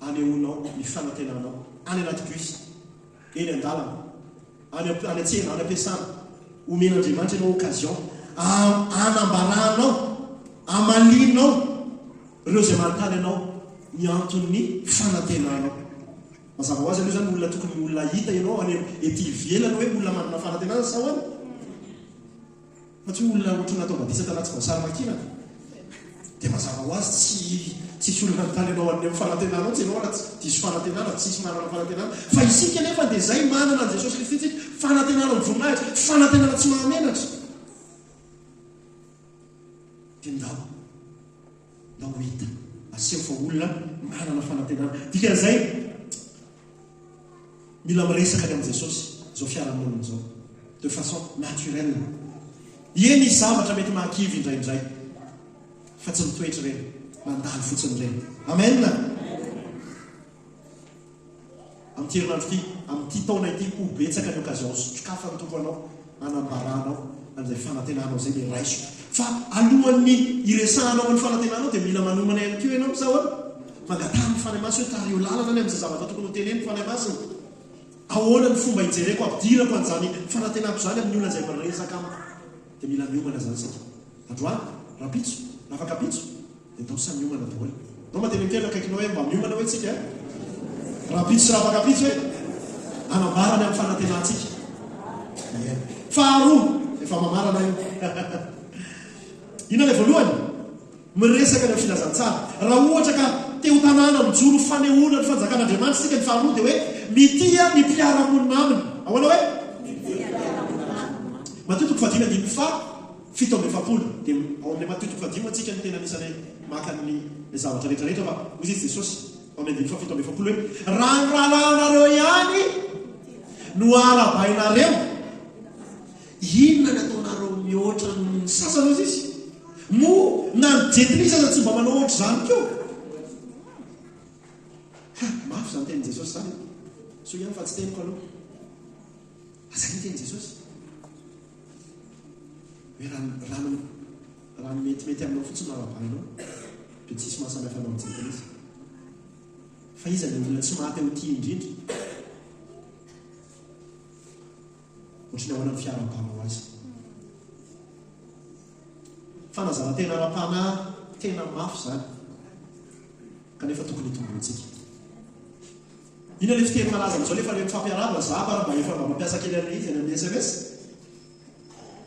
[SPEAKER 2] Anehoanao ny fanantenanao any anaty bus, eny an-dalana, any any an-tsena, any am-piasana. Omen'Andriamanitra ianao occasion hanambaranao, hamalianao ireo izay manontany anao ny anton'ny fanantenanao. Mazava ho azy aloha izany olona tokony olona hita ianao any ety ivelany hoe olona manana fanantenana sa ahoana? Fa tsy hoe olona ohatran'ny natao batisa tanaty voasary makirana. Dia mazava ho azy tsy tsisy olona hanontany anao amin'ny fanantenanao tsy ianao raha tsy diso fanantenana, tsisy manana fanantenana. Fa isika nefa dia izay manana an'i Jesosy Kristy tsika, fanantenana amin'ny voninahitra, fanantenana tsy mahamenatra. Dia ndao, ndao ho hita, aseho fa olona manana fanantenana. Dikan'izay, Mila miresaka ny amin'i Jesosy izao fiarahamonina izao de façon naturelle. Ie misy zavatra mety mahakivy indraindray fa tsy mitoetra ireny, mandalo fotsiny ireny. Amen! Amin'ity herinandro ity, amin'ity taona ity ho betsaka ny occasion sokafan'ny Tompo anao hanambaranao an'izay fanantenanao izay dia raiso. Fa alohan'ny hiresahanao ny fanantenanao dia mila manomana ihany koa ianao sa ahoana? Mangataha ny Fanahy Masina hoe tariho lalana any amin'izay zavatra tokony ho teneniny Fanahy Masina. Ahoana ny fomba hijereko, hampidirako an'izany fanantenako izany amin'ny olona izay miresaka amiko. Dia mila miomana izany isika. Androany, rahampitso, rafakampitso, dia ndao samy miomana daholo. Ndao mba teneno kely akaikinao hoe mba miomana hoe tsika eh? Rahampitso sy rafakampitso hoe hanambara ny amin'ny fanantenantsika. Ie. Faharoa, efa mamarana io. Inona ilay voalohany? Miresaka ny amin'ny filazantsara. Raha ohatra ka te ho tanàna mijoro ho fanehoana ny fanjakan'Andriamanitra isika, ny faharoa dia hoe mitia ny mpiara-monina aminy. Ahoana hoe? Matio toko fahadimy andininy faha 47. Dia ao amin'ilay Matio toko fahadimy antsika no tena anisan'ny maka ny zavatra rehetra rehetra fa hoy izy Jesosy ao amin'ny andininy faha 47 hoe, Raha ny rahalahinareo ihany no arahabainareo, inona ny ataonareo mihoatra ny sasany hoy izy? Moa na ny jentilisa aza tsy mba manao ohatr'izany koa? Ha! Mafy izany tenin'i Jesosy izany an! Soa ihany fa tsy teniko aloha. Fa izay ny tenin'i Jesosy. Hoe raha ny, raha ny, raha ny metimety aminao fotsiny no arahabainao, dia tsisy mahasamihafa anao amin'ny jentilisa. Fa iza ny olona tsy maha-te ho tia indrindra? Ohatry ny ahoana ny fiarahabanao azy? Fanazaran-tena ara-panahy tena mafy izany, kanefa tokony hitomboantsika. Inona ilay fiteny malaza amin'izao nefa ilay mifampiarahaba za ary mba efa mba mampiasa kely an'ilay izy any amin'ny sms?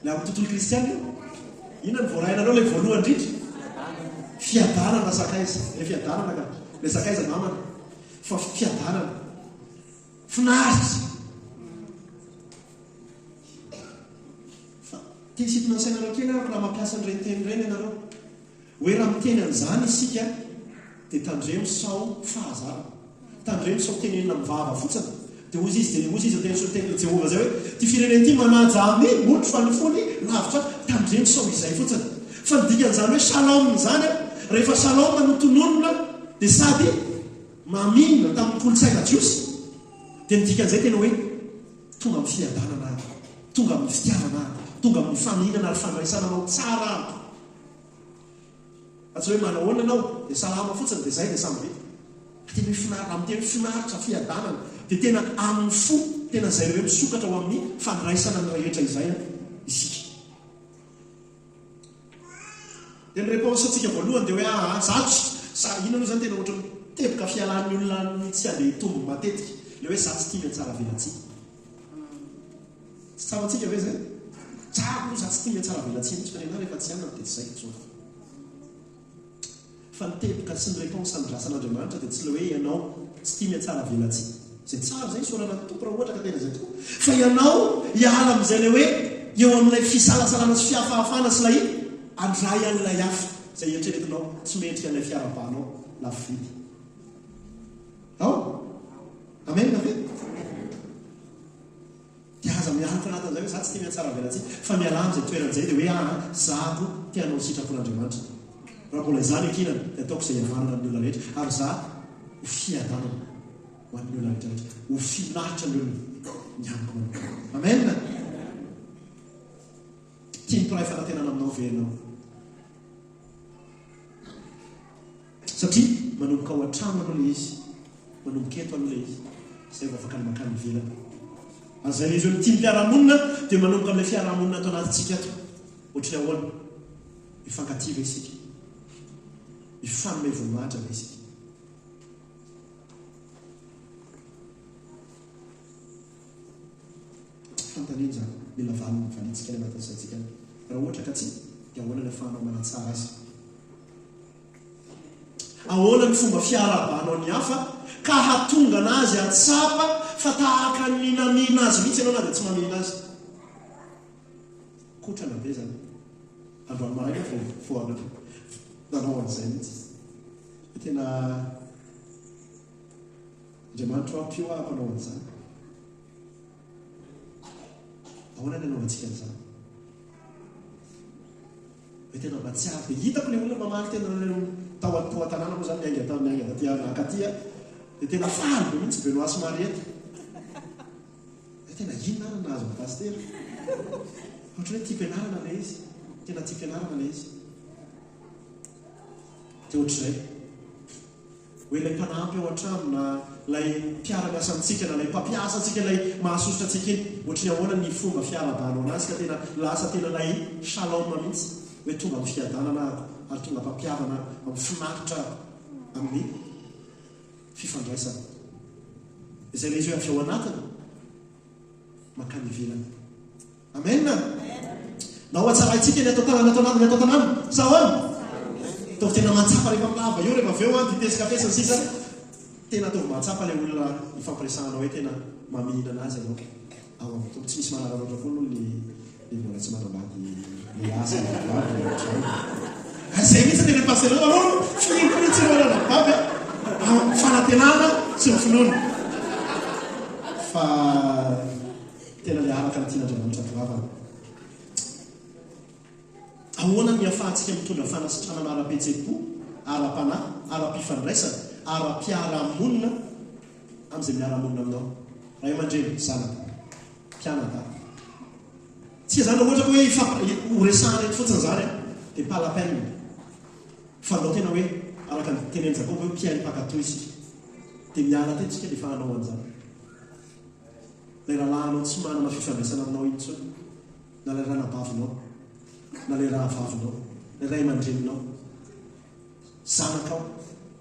[SPEAKER 2] Ilay amin'ny tontolo kristiana io? Inona no voarainareo ilay voalohany indrindra? Fiadanana sakaiza. Ilay fiadanana ka. Ilay sakaiza namana. Fa fiadanana. Finaritra. Fa te hisintona ny sainareo kely aho raha mampiasa an'ireny teny ireny ianareo. Hoe raha miteny an'izany isika dia tandremo sao fahazarana. Tandremo sao tenenina amin'ny vava fotsiny. Dia hozy izy, dia hozy izy teny soa tenin'i Jehovah izay hoe, ity firenena ity manaja ahy molotro fa ny fony lavitra ahy. Tandremo sao izay fotsiny. Fa ny dikan'izany hoe shalom izany, rehefa shalom no tononina dia sady mamina tamin'ny kolontsaina jiosy, dia ny dikan'izay tena hoe tonga amin'ny fiadanana aho, tonga amin'ny fitiavana aho, tonga amin'ny famihinana ary fandraisana anao tsara aho. Fa tsy hoe manahoana ianao dia salama fotsiny dia izay dia samy vita. Fa tena hoe finaritra, raha miteny hoe finaritra, fiadanana dia tena amin'ny fo, tena izay hoe misokatra ho amin'ny fandraisana ny rehetra izay isika. Dia ny réponse antsika voalohany dia hoe aa za tsy, za inona aloha izany tena ohatran'ny teboka fialan'ny olona ny tsy handeha hitombo matetika, ilay hoe za tsy tia mihatsaravelatsihy. Tsy tsapantsika ve izay? Tsara aloha za tsy tia mihatsaravelatsihy mihitsy fa ny anah rehefa tsy anana dia tsy zay intsony. Fa ny teboka sy ny réponse andrasan'Andriamanitra dia tsy ilay hoe ianao tsy tia mihatsaravelatsihy. Izay tsara izay isaorana ny Tompo raha ohatra ka tena izay tokoa. Fa ianao hiala amin'izay ilay hoe eo amin'ilay fisalasalana sy fihafahafana sy ilay handray an'ilay hafa izay eritreretinao tsy mendrika an'ilay fiarahabanao lafo vidy. Ao? Amen ve? Dia aza mialoka anatin'izay hoe za tsy tia mihatsaravelatsihy fa mialà amin'izay toerana izay dia hoe aa za koa te hanao ny sitrapon'Andriamanitra. Raha mbola izaho ny ankinana dia ataoko izay hihavanana amin'ny olona rehetra ary za ho fiadanana ho an'ny olona rehetra rehetra, ho finaritra ny olona ny amiko manokana. Amen! Tia ny mpiray fanantenana aminao ve ianao? Satria manomboka ao an-trano aloha ilay izy, manomboka eto aloha ilay izy, izay vao afaka ny mankany ivelany. Ary izay ilay izy hoe mitia ny mpiara-monina dia manomboka amin'ilay fiaraha-monina ato anatintsika ato. Ohatry ny ahoana? Mifankatia ve isika? Mifanome voninahitra ve isika? Fanontaniana izany, mila valiny valiantsika any anatin'ny saintsika any. Raha ohatra ka tsia, dia ahoana ny ahafahanao manatsara azy? Ahoana ny fomba fiarahabanao ny hafa ka hahatonga anazy hahatsapa fa tahaka ny namihina azy mihitsy ianao na dia tsy mamihina azy? Kotrana be izany. Androany maraina aho vao vao nanao an'izay mihitsy. Tena Andriamanitro ampio aho hampanao an'izany. Ahoana ny anaovantsika an'izany? Hoe tena mba tsy avy dia hitako ilay olona mamaly tena tao tao an-tanàna moa izany niainga tao niainga taty nankaty aho dia tena faly be mihitsy Benoît sy Mariette. Hoe tena inona ary no nahazo an'i Pasitera? Ohatran'ny hoe tiam-pianarana ilay izy. Tena tiam-pianarana ilay izy. Dia ohatr'izay. Hoe ilay mpanampy ao an-trano na ilay mpiara-miasa amintsika na ilay mpampiasa antsika ilay mahasosotra antsika iny, ohatry ny ahoana ny fomba fiarahabanao anazy ka tena lasa tena ilay shalom mihitsy, hoe tonga amin'ny fiadanana aho ary tonga mpampihavana aho, amin'ny finaritra aho, amin'ny fifandraisana. Izay ilay izy hoe avy ao anatiny mankany ivelany. Amen! Ndao hatsaraintsika ny ato an-tanàna, ny ato an-tanàna, ny ato an-tanàna. Sa ahoana? Ataovy tena mahatsapa rehefa milava eo, rehefa avy eo an, dite sy kafe sy ny sisa. Tena ataovy mahatsapa ilay olona ifampiresahanao hoe tena mamihinana azy ianao ao amin'ny Tompo. Tsy misy manararaotra koa aloha ny. Dia mbola tsy manambady lehilahy sy vehivavy ny ohatr'izany. Ary izay mihitsy ny teny pasteur aleo finoako mihitsy ireo ranabavy a, amin'ny fanantenana sy ny finoana. Fa tena le araka ny tian'Andriamanitra goavana. Ahoana ny ahafahantsika mitondra fanasitranana ara-pihetseham-po, ara-panahy, ara-pifandraisana, ara-piarahamonina amin'izay miara-monina aminao? Ray aman-dreny, zanaka, mpianadahy. Tsia zany raha ohatra ka hoe hifamp ho resahana eto fotsiny zany an, dia pas la peine. Fa andao tena hoe araka ny tenenin'i Jakoba hoe mpihaino mpankatò isika. Dia miala teto isika dia efa hanao an'izany. Ilay rahalahinao tsy manana fifandraisana aminao intsony, na ilay ranabavinao, na ilay rahavavinao, ilay ray aman-dreninao, zanakao,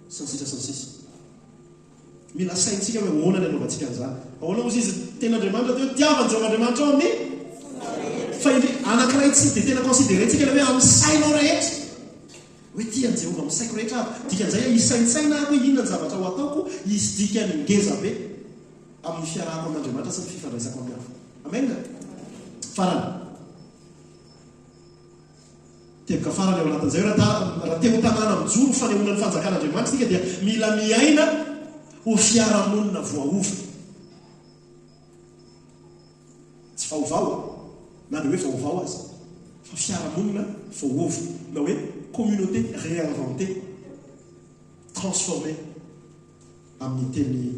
[SPEAKER 2] sy ny sisa sy ny sisa. Mila saintsika hoe ahoana ny anaovantsika an'izany. Ahoana hozy izy tenin'Andriamanitra teo hoe tiava an'i Jehovah Andriamanitrao amin'ny fa indri anankiray tsy dia tena considérer-ntsika ilay hoe amin'ny sainao rehetra. Hoe tia an'i Jehovah amin'ny saiko rehetra aho. Dikan'izay hoe hisaintsaina aho hoe inona ny zavatra ho ataoko hisy dikany ngeza be amin'ny fiarahako amin'Andriamanitra sy ny fifandraisako amin'ny hafa. Amen. Farany. Teboka farany ao anatin'izay hoe raha te ho tanàna mijoro ho fanehoana ny fanjakan'Andriamanitra isika dia mila miaina ho fiarahamonina voaova. Tsy vaovao na dia hoe vaovao aza fa fiarahamonina voaova na hoe communauté réinventée, transformée amin'ny teny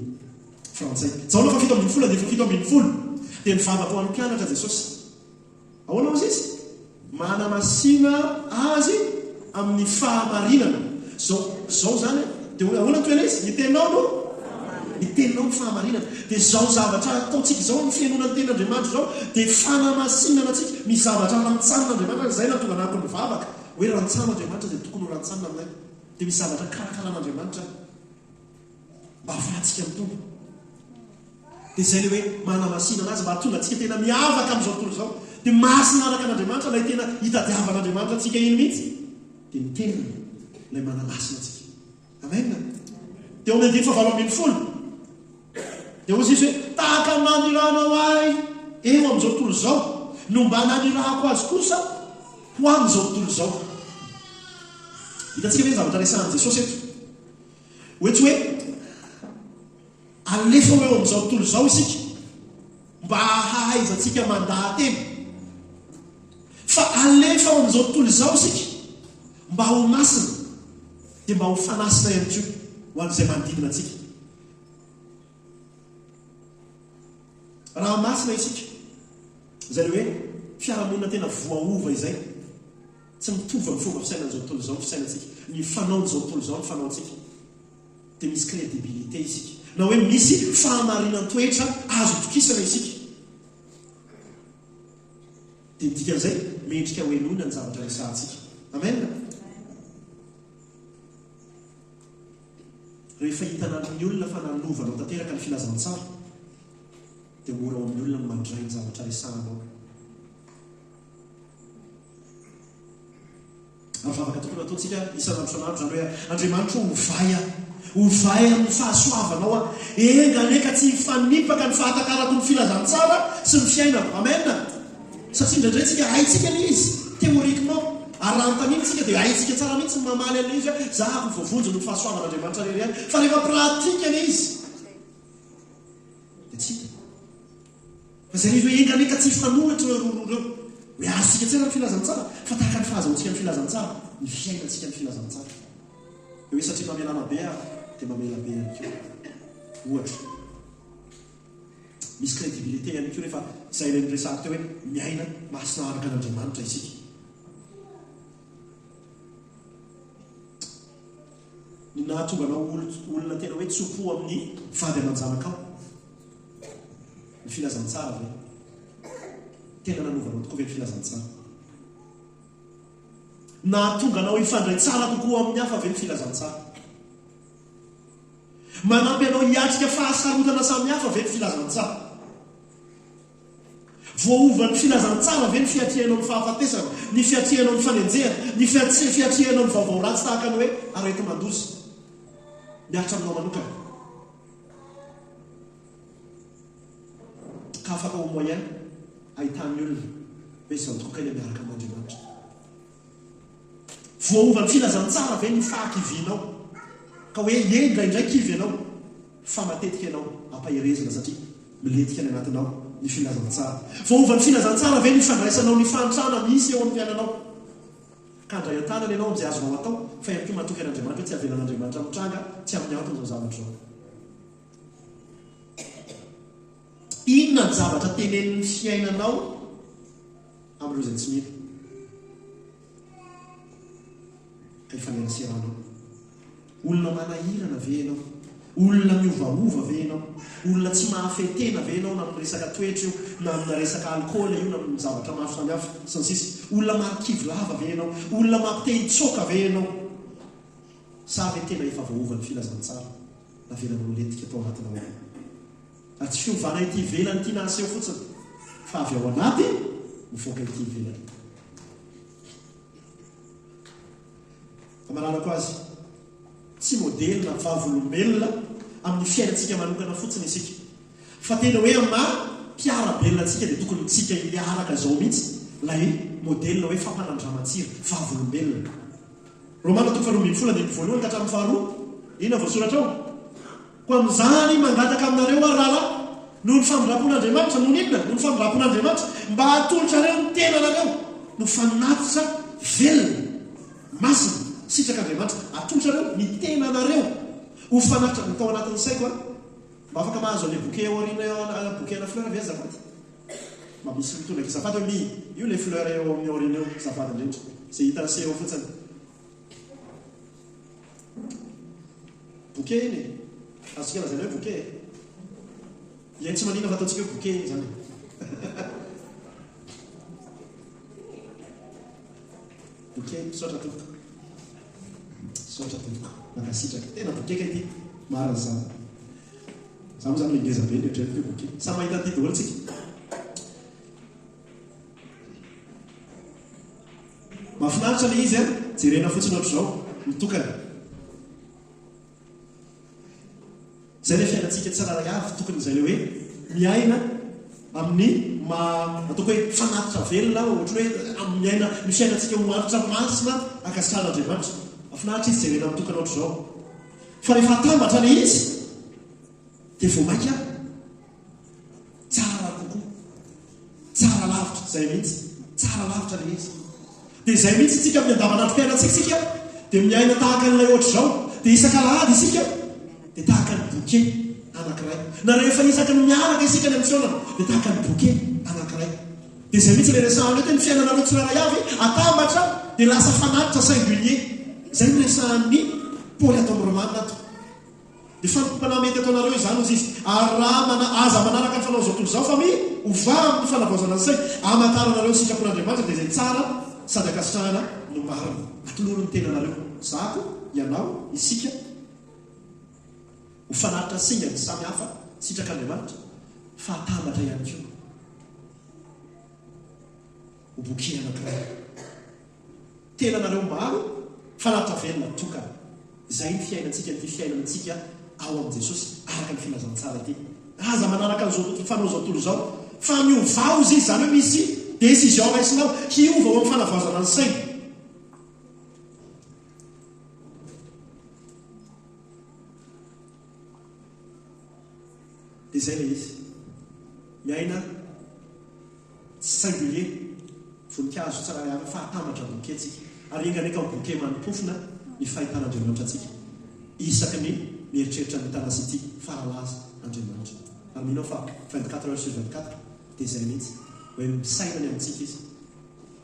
[SPEAKER 2] frantsay. Jaona faha 17 andininy faha 17 dia nivavaka ho an'ny mpianatra Jesosy. Ahoana hozy izy? Manamasina azy amin'ny fahamarinana. Zao, zao zany an. Dia hoe ahoana ny toetra izy? Ny teninao no Ny teninao no fahamarinana. Dia izao zavatra ataontsika izao amin'ny fihenoana ny tenin'Andriamanitra izao dia fanamasinana antsika. Misy zavatra rantsanin'Andriamanitra, izay no nahatonga anahako nivavaka hoe rantsano Andriamanitra izay tokony ho rantsanina aminay. Dia misy zavatra karakaran'Andriamanitra mba hahafahantsika mitombo. Dia izay ilay hoe manamasina anazy mba hahatonga antsika tena miavaka amin'izao tontolo izao. Dia masina araka an'Andriamanitra ilay tena itadiavan'Andriamanitra antsika iny mihitsy. Dia ny teniny ilay manamasina antsika. Amen. Dia ao amin'ny andininy fahavalo ambinifolo dia hoy izy hoe tahaka ny nanirahanao ahy eo amin'izao tontolo izao no mba nanirahako azy kosa ho amin'izao tontolo izao. Hitantsika ve ny zavatra resahan'i Jesosy eto? Hoe tsy hoe Alefa ho eo amin'izao tontolo izao isika mba hahaizantsika mandaha-tena. Fa alefa ao amin'izao tontolo izao isika mba ho masina dia mba ho fanasina ihany koa ho an'izay manodidina antsika. Raha masina isika, izay ilay hoe fiarahamonina tena voaova izay, tsy mitovy amin'ny fomba fisainan'izao tontolo izao ny fisainantsika, ny fanaon'izao tontolo izao ny fanaontsika. dia misy crédibilité isika, na hoe misy fahamarinan-toetra azo itokisana isika. Dia ny dikan'izay, mendrika hohenoina ny zavatra resahantsika. Amen. Rehefa hitan'ny olona fa nanovanao tanteraka ny filazantsara, dia mora ao amin'ny olona ny mandray ny zavatra resahanao. Ary vavaka tokony hataontsika isan'andro isan'andro izany hoe, Andriamanitra ô, ovay aho. Ovay amin'ny fahasoavanao aho. Enga anie ka tsy hifanipaka ny fahatakarako ny filazantsara sy ny fiainako. Amen. Satria indraindray tsika haintsika ilay izy, théoriquement. Ary raha anontaniana isika dia haintsika tsara mihitsy ny mamaly an'ilay izy hoe, za avy voavonjy noho ny fahasoavan'Andriamanitra irery ihany. Fa rehefa pratique ilay izy, dia tsy hita. Fa izay rehefa enga anie ka tsy hifanohitra ireo roroa ireo. Hoe azontsika tsara ny filazantsara, fa tahaka ny fahazahoantsika ny filazantsara, ny fiainantsika ny filazantsara. Dia hoe satria mamelana be aho, dia mamela be ihany koa. Ohatra. Misy crédibilité ihany koa rehefa izay ilay noresahako teo hoe miaina masina araka an'Andriamanitra isika. Ny nahatonga anao olona tena hoe tso-po amin'ny vady aman-janakao. Ny filazantsara ve? Tena nanova anao tokoa ve ny filazantsara? Nahatonga anao hifandray tsara kokoa amin'ny hafa ve ny filazantsara? Manampy anao hiatrika fahasarotana samihafa ve ny filazantsara? Voaovan'ny filazantsara ve ny fiatrehanao ny fahafatesana, ny fiatrehanao ny fanenjehana, ny fiatrehanao ny vaovao ratsy tahaka ny hoe areti-mandoza mihatra aminao manokana? Ka afaka ho moyen ahitan'ny olona hoe Hoe izao tokoa kay ilay miaraka amin'Andriamanitra. Voaovan'ny filazantsara ve ny fahakivianao? Ka hoe ie indraindray kivy ianao, fa matetika ianao ampaherezina satria milentika any anatinao ny filazantsara. Voaovan'ny filazantsara ve ny fandraisanao ny fahantrana misy eo amin'ny fiainanao? Ka handray an-tanana ianao amin'izay azonao atao, fa ihany koa matoky an'Andriamanitra hoe tsy avelan'Andriamanitra mitranga tsy amin'ny antony izao zavatra izao. Inona ny zavatra tenenin'ny fiainanao amin'ireo izay tsy mino ka ifaneraseranao? Olona manahirana ve ianao? Olona miovaova ve ianao? Olona tsy mahafehy tena ve ianao na amin'ny resaka toetra io, na amina resaka alikaola io, na amin'ny zavatra maro samihafa, sy ny sisa Olona marikivy lava ve ianao? Olona mampite hitsoaka ve ianao? Sa ve tena efa voaova ny filazantsara navelanao nilentika tao anatinao ao? Ary tsy fiovana ety ivelany ity na aseho fotsiny, fa avy ao anaty mivoaka ety ivelany. Hamaranako azy, tsy modely na vavolombelona amin'ny fiainantsika manokana fotsiny isika, fa tena hoe amin'ny maha mpiara-belona antsika dia tokony tsika hiaraka izao mihitsy ilay modely na hoe fampanandraman-tsira, vavolombelona. Romana toko faharoa andininy voalohany ka hatramin'ny faharoa, inona voasoratra ao? Koa amin'izany mangataka aminareo aho, rahalahy, noho ny famindram-pon'Andriamanitra, noho ny inona? Noho ny famindram-pon'Andriamanitra, mba hatolotrareo ny tenanareo no fanatitra velona, masina, sitrak'Andriamanitra. Atolotrareo ny tenanareo ho fanatitra, ny tao anatin'ny saiko an, mba afaka mahazo an'ilay bouquet ao aoriana eo, bouquet ana fleur ve azafady? Mba misy mitondra kizafady hoe mi, io ilay fleur eo amin'ny aoriana eo, azafady indrindra. Izay hitan'ny se eo fotsiny. Bouquet iny e! Azontsika lazaina hoe bouquet e! Ie, tsy maninona fa ataontsika hoe bouquet iny izany e! Bouquet, misaotra tompoko. Misaotra tompoko. Mankasitraka. Tena bouquet kay ity. Marina izany. Za moa izany le ngeza be no eritreretiko hoe bouquet. Samy mahita an'ity daholo tsika. Mahafinaritra le izy an, jerena fotsiny ohatr'izao, mitokana. Izay le fiainantsika tsirairay avy tokony izay le hoe miaina amin'ny maha ataoko hoe fanatitra velona ohatry ny hoe amin'ny miaina ny fiainantsika ho hanitra masina ankasitrahan'Andriamanitra. Mahafinaritra izy jerena mitokana ohatr'izao. Fa rehefa atambatra le izy dia vao mainka Tsara kokoa. Tsara lavitra. Izay mihitsy. Tsara lavitra ilay izy. Dia izay mihitsy isika amin'ny andavanandrom-piainantsika isika dia miaina tahaka an'ilay ohatr'izao. Dia isak'alahady isika dia tahaka ny bouquet anankiray. Na rehefa isaky ny miaraka isika any amin'ny fihaonana dia tahaka ny bouquet anankiray. Dia izay mihitsy ilay resahana eto hoe ny fiainanareo tsirairay avy atambatra dia lasa fanatitra singulier. Izay no resahan'ny Paoly ato amin'ny Romana ato. Ny fanompoam-panahy mety ataonareo izany, hozy izy, ary raha mana, aza manaraka ny fanaon'izao tontolo izao, fa mi, ovà amin'ny fanavaozana ny saina, hamantaranareo ny sitrapon'Andriamanitra, dia izay tsara sady ankasitrahana no marina. Atolory ny tenanareo, zako, ianao, isika, ho fanatitra singany samy hafa sitrak'Andriamanitra, fa hatambatra ihany koa ho bouquet anankiray. Tenanareo maro, fanatitra velona tokana. Izay ny fiainantsika, ity fiainantsika ao amin'i Jesosy araka ny filazantsara ity. Aza manaraka an'izao tontolo, fanao izao tontolo izao, fa miovà hozy izy, izany hoe misy décision raisinao, hiova ao amin'ny fanavaozana ny saina. Dia izay ilay izy. Miaina. Singulier, voninkazo tsirairay avy fa atambatra bouquet tsika ary enga anie ka ho bouquet manimpofona ny fahitan'Andriamanitra antsika isaky ny mieritreritra ny Tana City faralaza Andriamanitra ary mino aho fa 24 heures sur 24 dia izay mihitsy hoe misaina ny amintsika Izy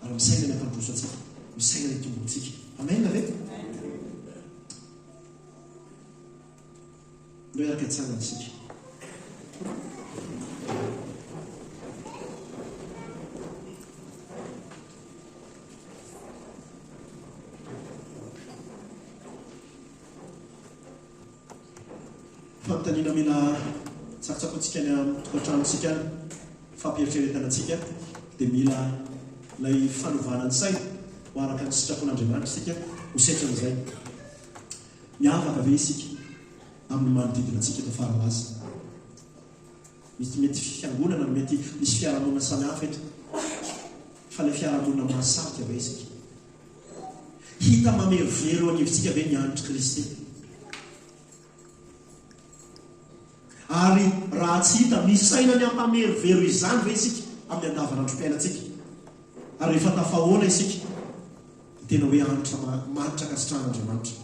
[SPEAKER 2] ary misaina ny hampandroso antsika misaina ny hitomboantsika Amen ve? Ndao hiaraka hitsangana isika. Fanontaniana mila tsakotsakointsika any amin'ny tokantranontsika any, fampieritreretana antsika dia mila ilay fanovana ny saina ho araka ny sitrapon'Andriamanitra isika ho setrin'izay. Miavaka ve isika amin'ny manodidina antsika eto Faralaza? Misy mety fiangonana, mety misy fiarahamonina samihafa eto.
[SPEAKER 1] Fa ilay fiarahamonina mahasarika ve isika? Hita mamerovero eo anivontsika ve ny hanitr'i Kristy? Ary raha tsy hita, misaina ny hampamerovero izany ve isika amin'ny andavanandrom-piainantsika? Ary rehefa tafahoana isika, dia tena hoe hanitra manitra ankasitrahan'Andriamanitra.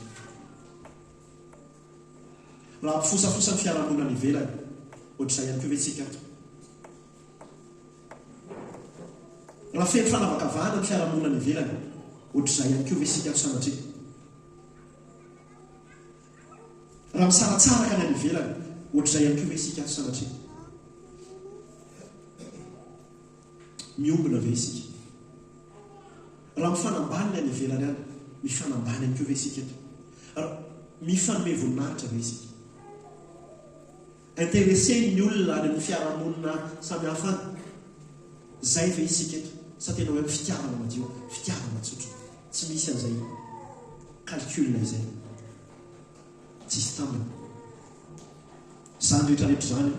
[SPEAKER 1] Raha mpifosafosa ny fiarahamonina any ivelany, ohatr'izay ihany koa ve isika ato? Raha feno fanavakavahana ny fiarahamonina any ivelany, ohatr'izay ihany koa ve isika ato sanatria? Raha misaratsaraka ny any ivelany, ohatr'izay ihany koa ve isika ato sanatria? Miombona ve isika? Raha mifanambany ny any ivelany any, mifanambany ihany koa ve isika eto? Raha mifanome voninahitra ve isika? Interesser ny olona any amin'ny fiarahamonina samihafa any. Izay ve isika eto? Sa tena hoe fitiavana madio, fitiavana tsotra? Tsy misy an'izay calcul izay. Tsisy tambiny. Izany rehetra rehetra izany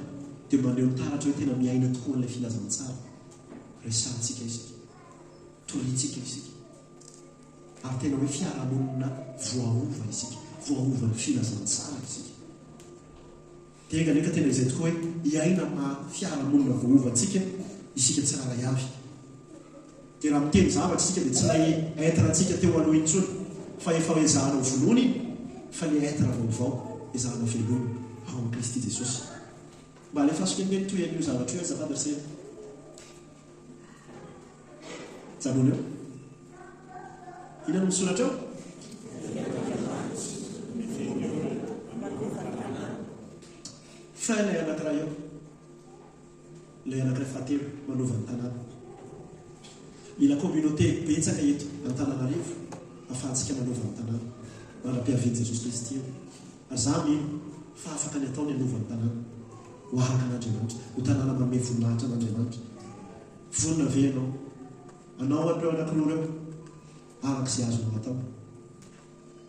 [SPEAKER 1] dia maneho ny taratra hoe tena miaina tokoa an'ilay filazantsara. Resahantsika isika. Toriantsika isika. Ary tena hoe fiarahamonina voaova isika. Voaovan'ny filazantsara isika. Dia enga anie ka tena izay tokoa hoe hiaina amin'ny maha fiarahamonina voaova antsika isika tsirairay avy. Dia raha miteny zavatra isika dia tsy ilay être antsika teo aloha intsony fa efa ezahana ho vonoina iny fa ilay être vaovao ezahana velomina ao amin'i Kristy Jesosy. Mba alefaso kely nge ny tohin'io zavatra io azafady ry sena. Janona eo. Inona no misoratra eo? Fin ilay anankiray eo. Ilay anankiray fahatelo manova ny tanàna. Mila communauté betsaka eto Antananarivo afahantsika manova ny tanàna. Mandra-piavian'i Jesosy Kristy eo. Ary za mino fa afaka ny atao ny hanova ny tanàna. Ho araka an'Andriamanitra. Ho tanàna manome voninahitra an'Andriamanitra. Vonona ve ianao hanao an'ireo anankiroa ireo araka izay azonao atao?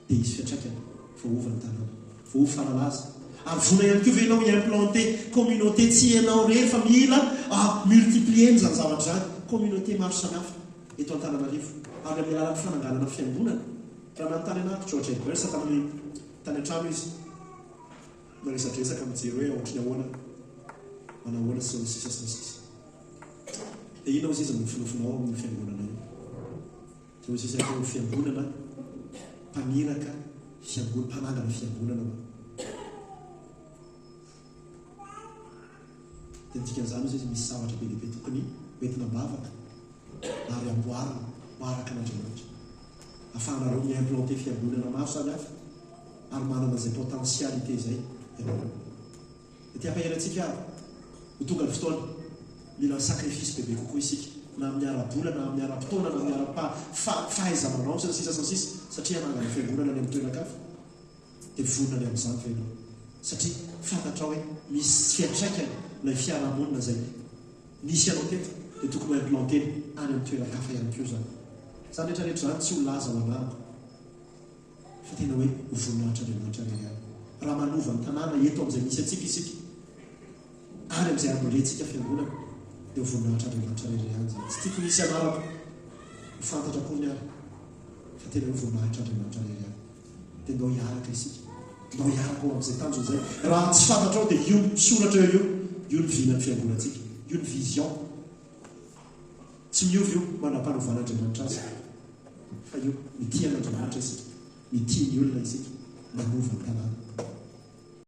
[SPEAKER 1] Dia hisy fiantraikany, voaova ny tanàna, voaova Faralaza. Ary vonona ihany koa ve ianao hi-implanter communauté tsy ianao irery fa mila multiplier-na izany zavatra izany, communauté maro samihafa eto Antananarivo ary amin'ny alalan'ny fananganana fiangonana. Raha nanontany anah George Egbers tamin'ny tany an-trano izy, miresadresaka mijery hoe ohatry ny ahoana, manahoana sy ny sisa sy ny sisa. Dia inona hozy izy no nofinofinao ao amin'io fiangonana io? Dia hozy izy atao fiangonana mpaniraka fiangonana, mpanangana fiangonana ho'a. Dia ny dikan'izany hozy izy misy zavatra be dia be tokony hoentina am-bavaka ary amboarina ho araka an'Andriamanitra. Ahafahanareo mi-implanter fiangonana maro samihafa ary manana izay potentialité izay ianareo. Dia te hampahery antsika aho, ho tonga ny fotoana, mila sacrifice bebe kokoa isika, na amin'ny ara-bola, na amin'ny ara-potoana, na amin'ny ara-pahaiza-manao, sy ny sisa sy ny sisa, satria hanangana fiangonana any amin'ny toeran-kafa. Dia vonona ny amin'izany ve ianao? Satria fantatrao hoe misy fiantraikany ilay fiarahamonina izay nisy anao teto, dia tokony ho implanter-na any amin'ny toeran-kafa ihany koa izany. Izany rehetra rehetra izany tsy ho laza ho anarako. Fa tena hoe ho voninahitr'Andriamanitra irery ihany. Raha manova ny tanàna eto amin'izay misy antsika isika, ary amin'izay ambolentsika fiangonana, dia ho voninahitr'Andriamanitra irery ihany izany. Tsy tiako hisy anarako ho fantatra akory ary, fa tena hoe voninahitr'Andriamanitra irery ihany. Dia ndao hiaraka isika. Ndao hiaraka ho amin'izay tanjona izay. Raha tsy fantatrao dia io soratra eo io, io ny vinan'ny fiangonantsika. Io ny vision. Tsy miova io manam-panovan'Andriamanitra azy fa io mitia an'Andriamanitra isika, mitia ny olona isika, manova ny tanàna.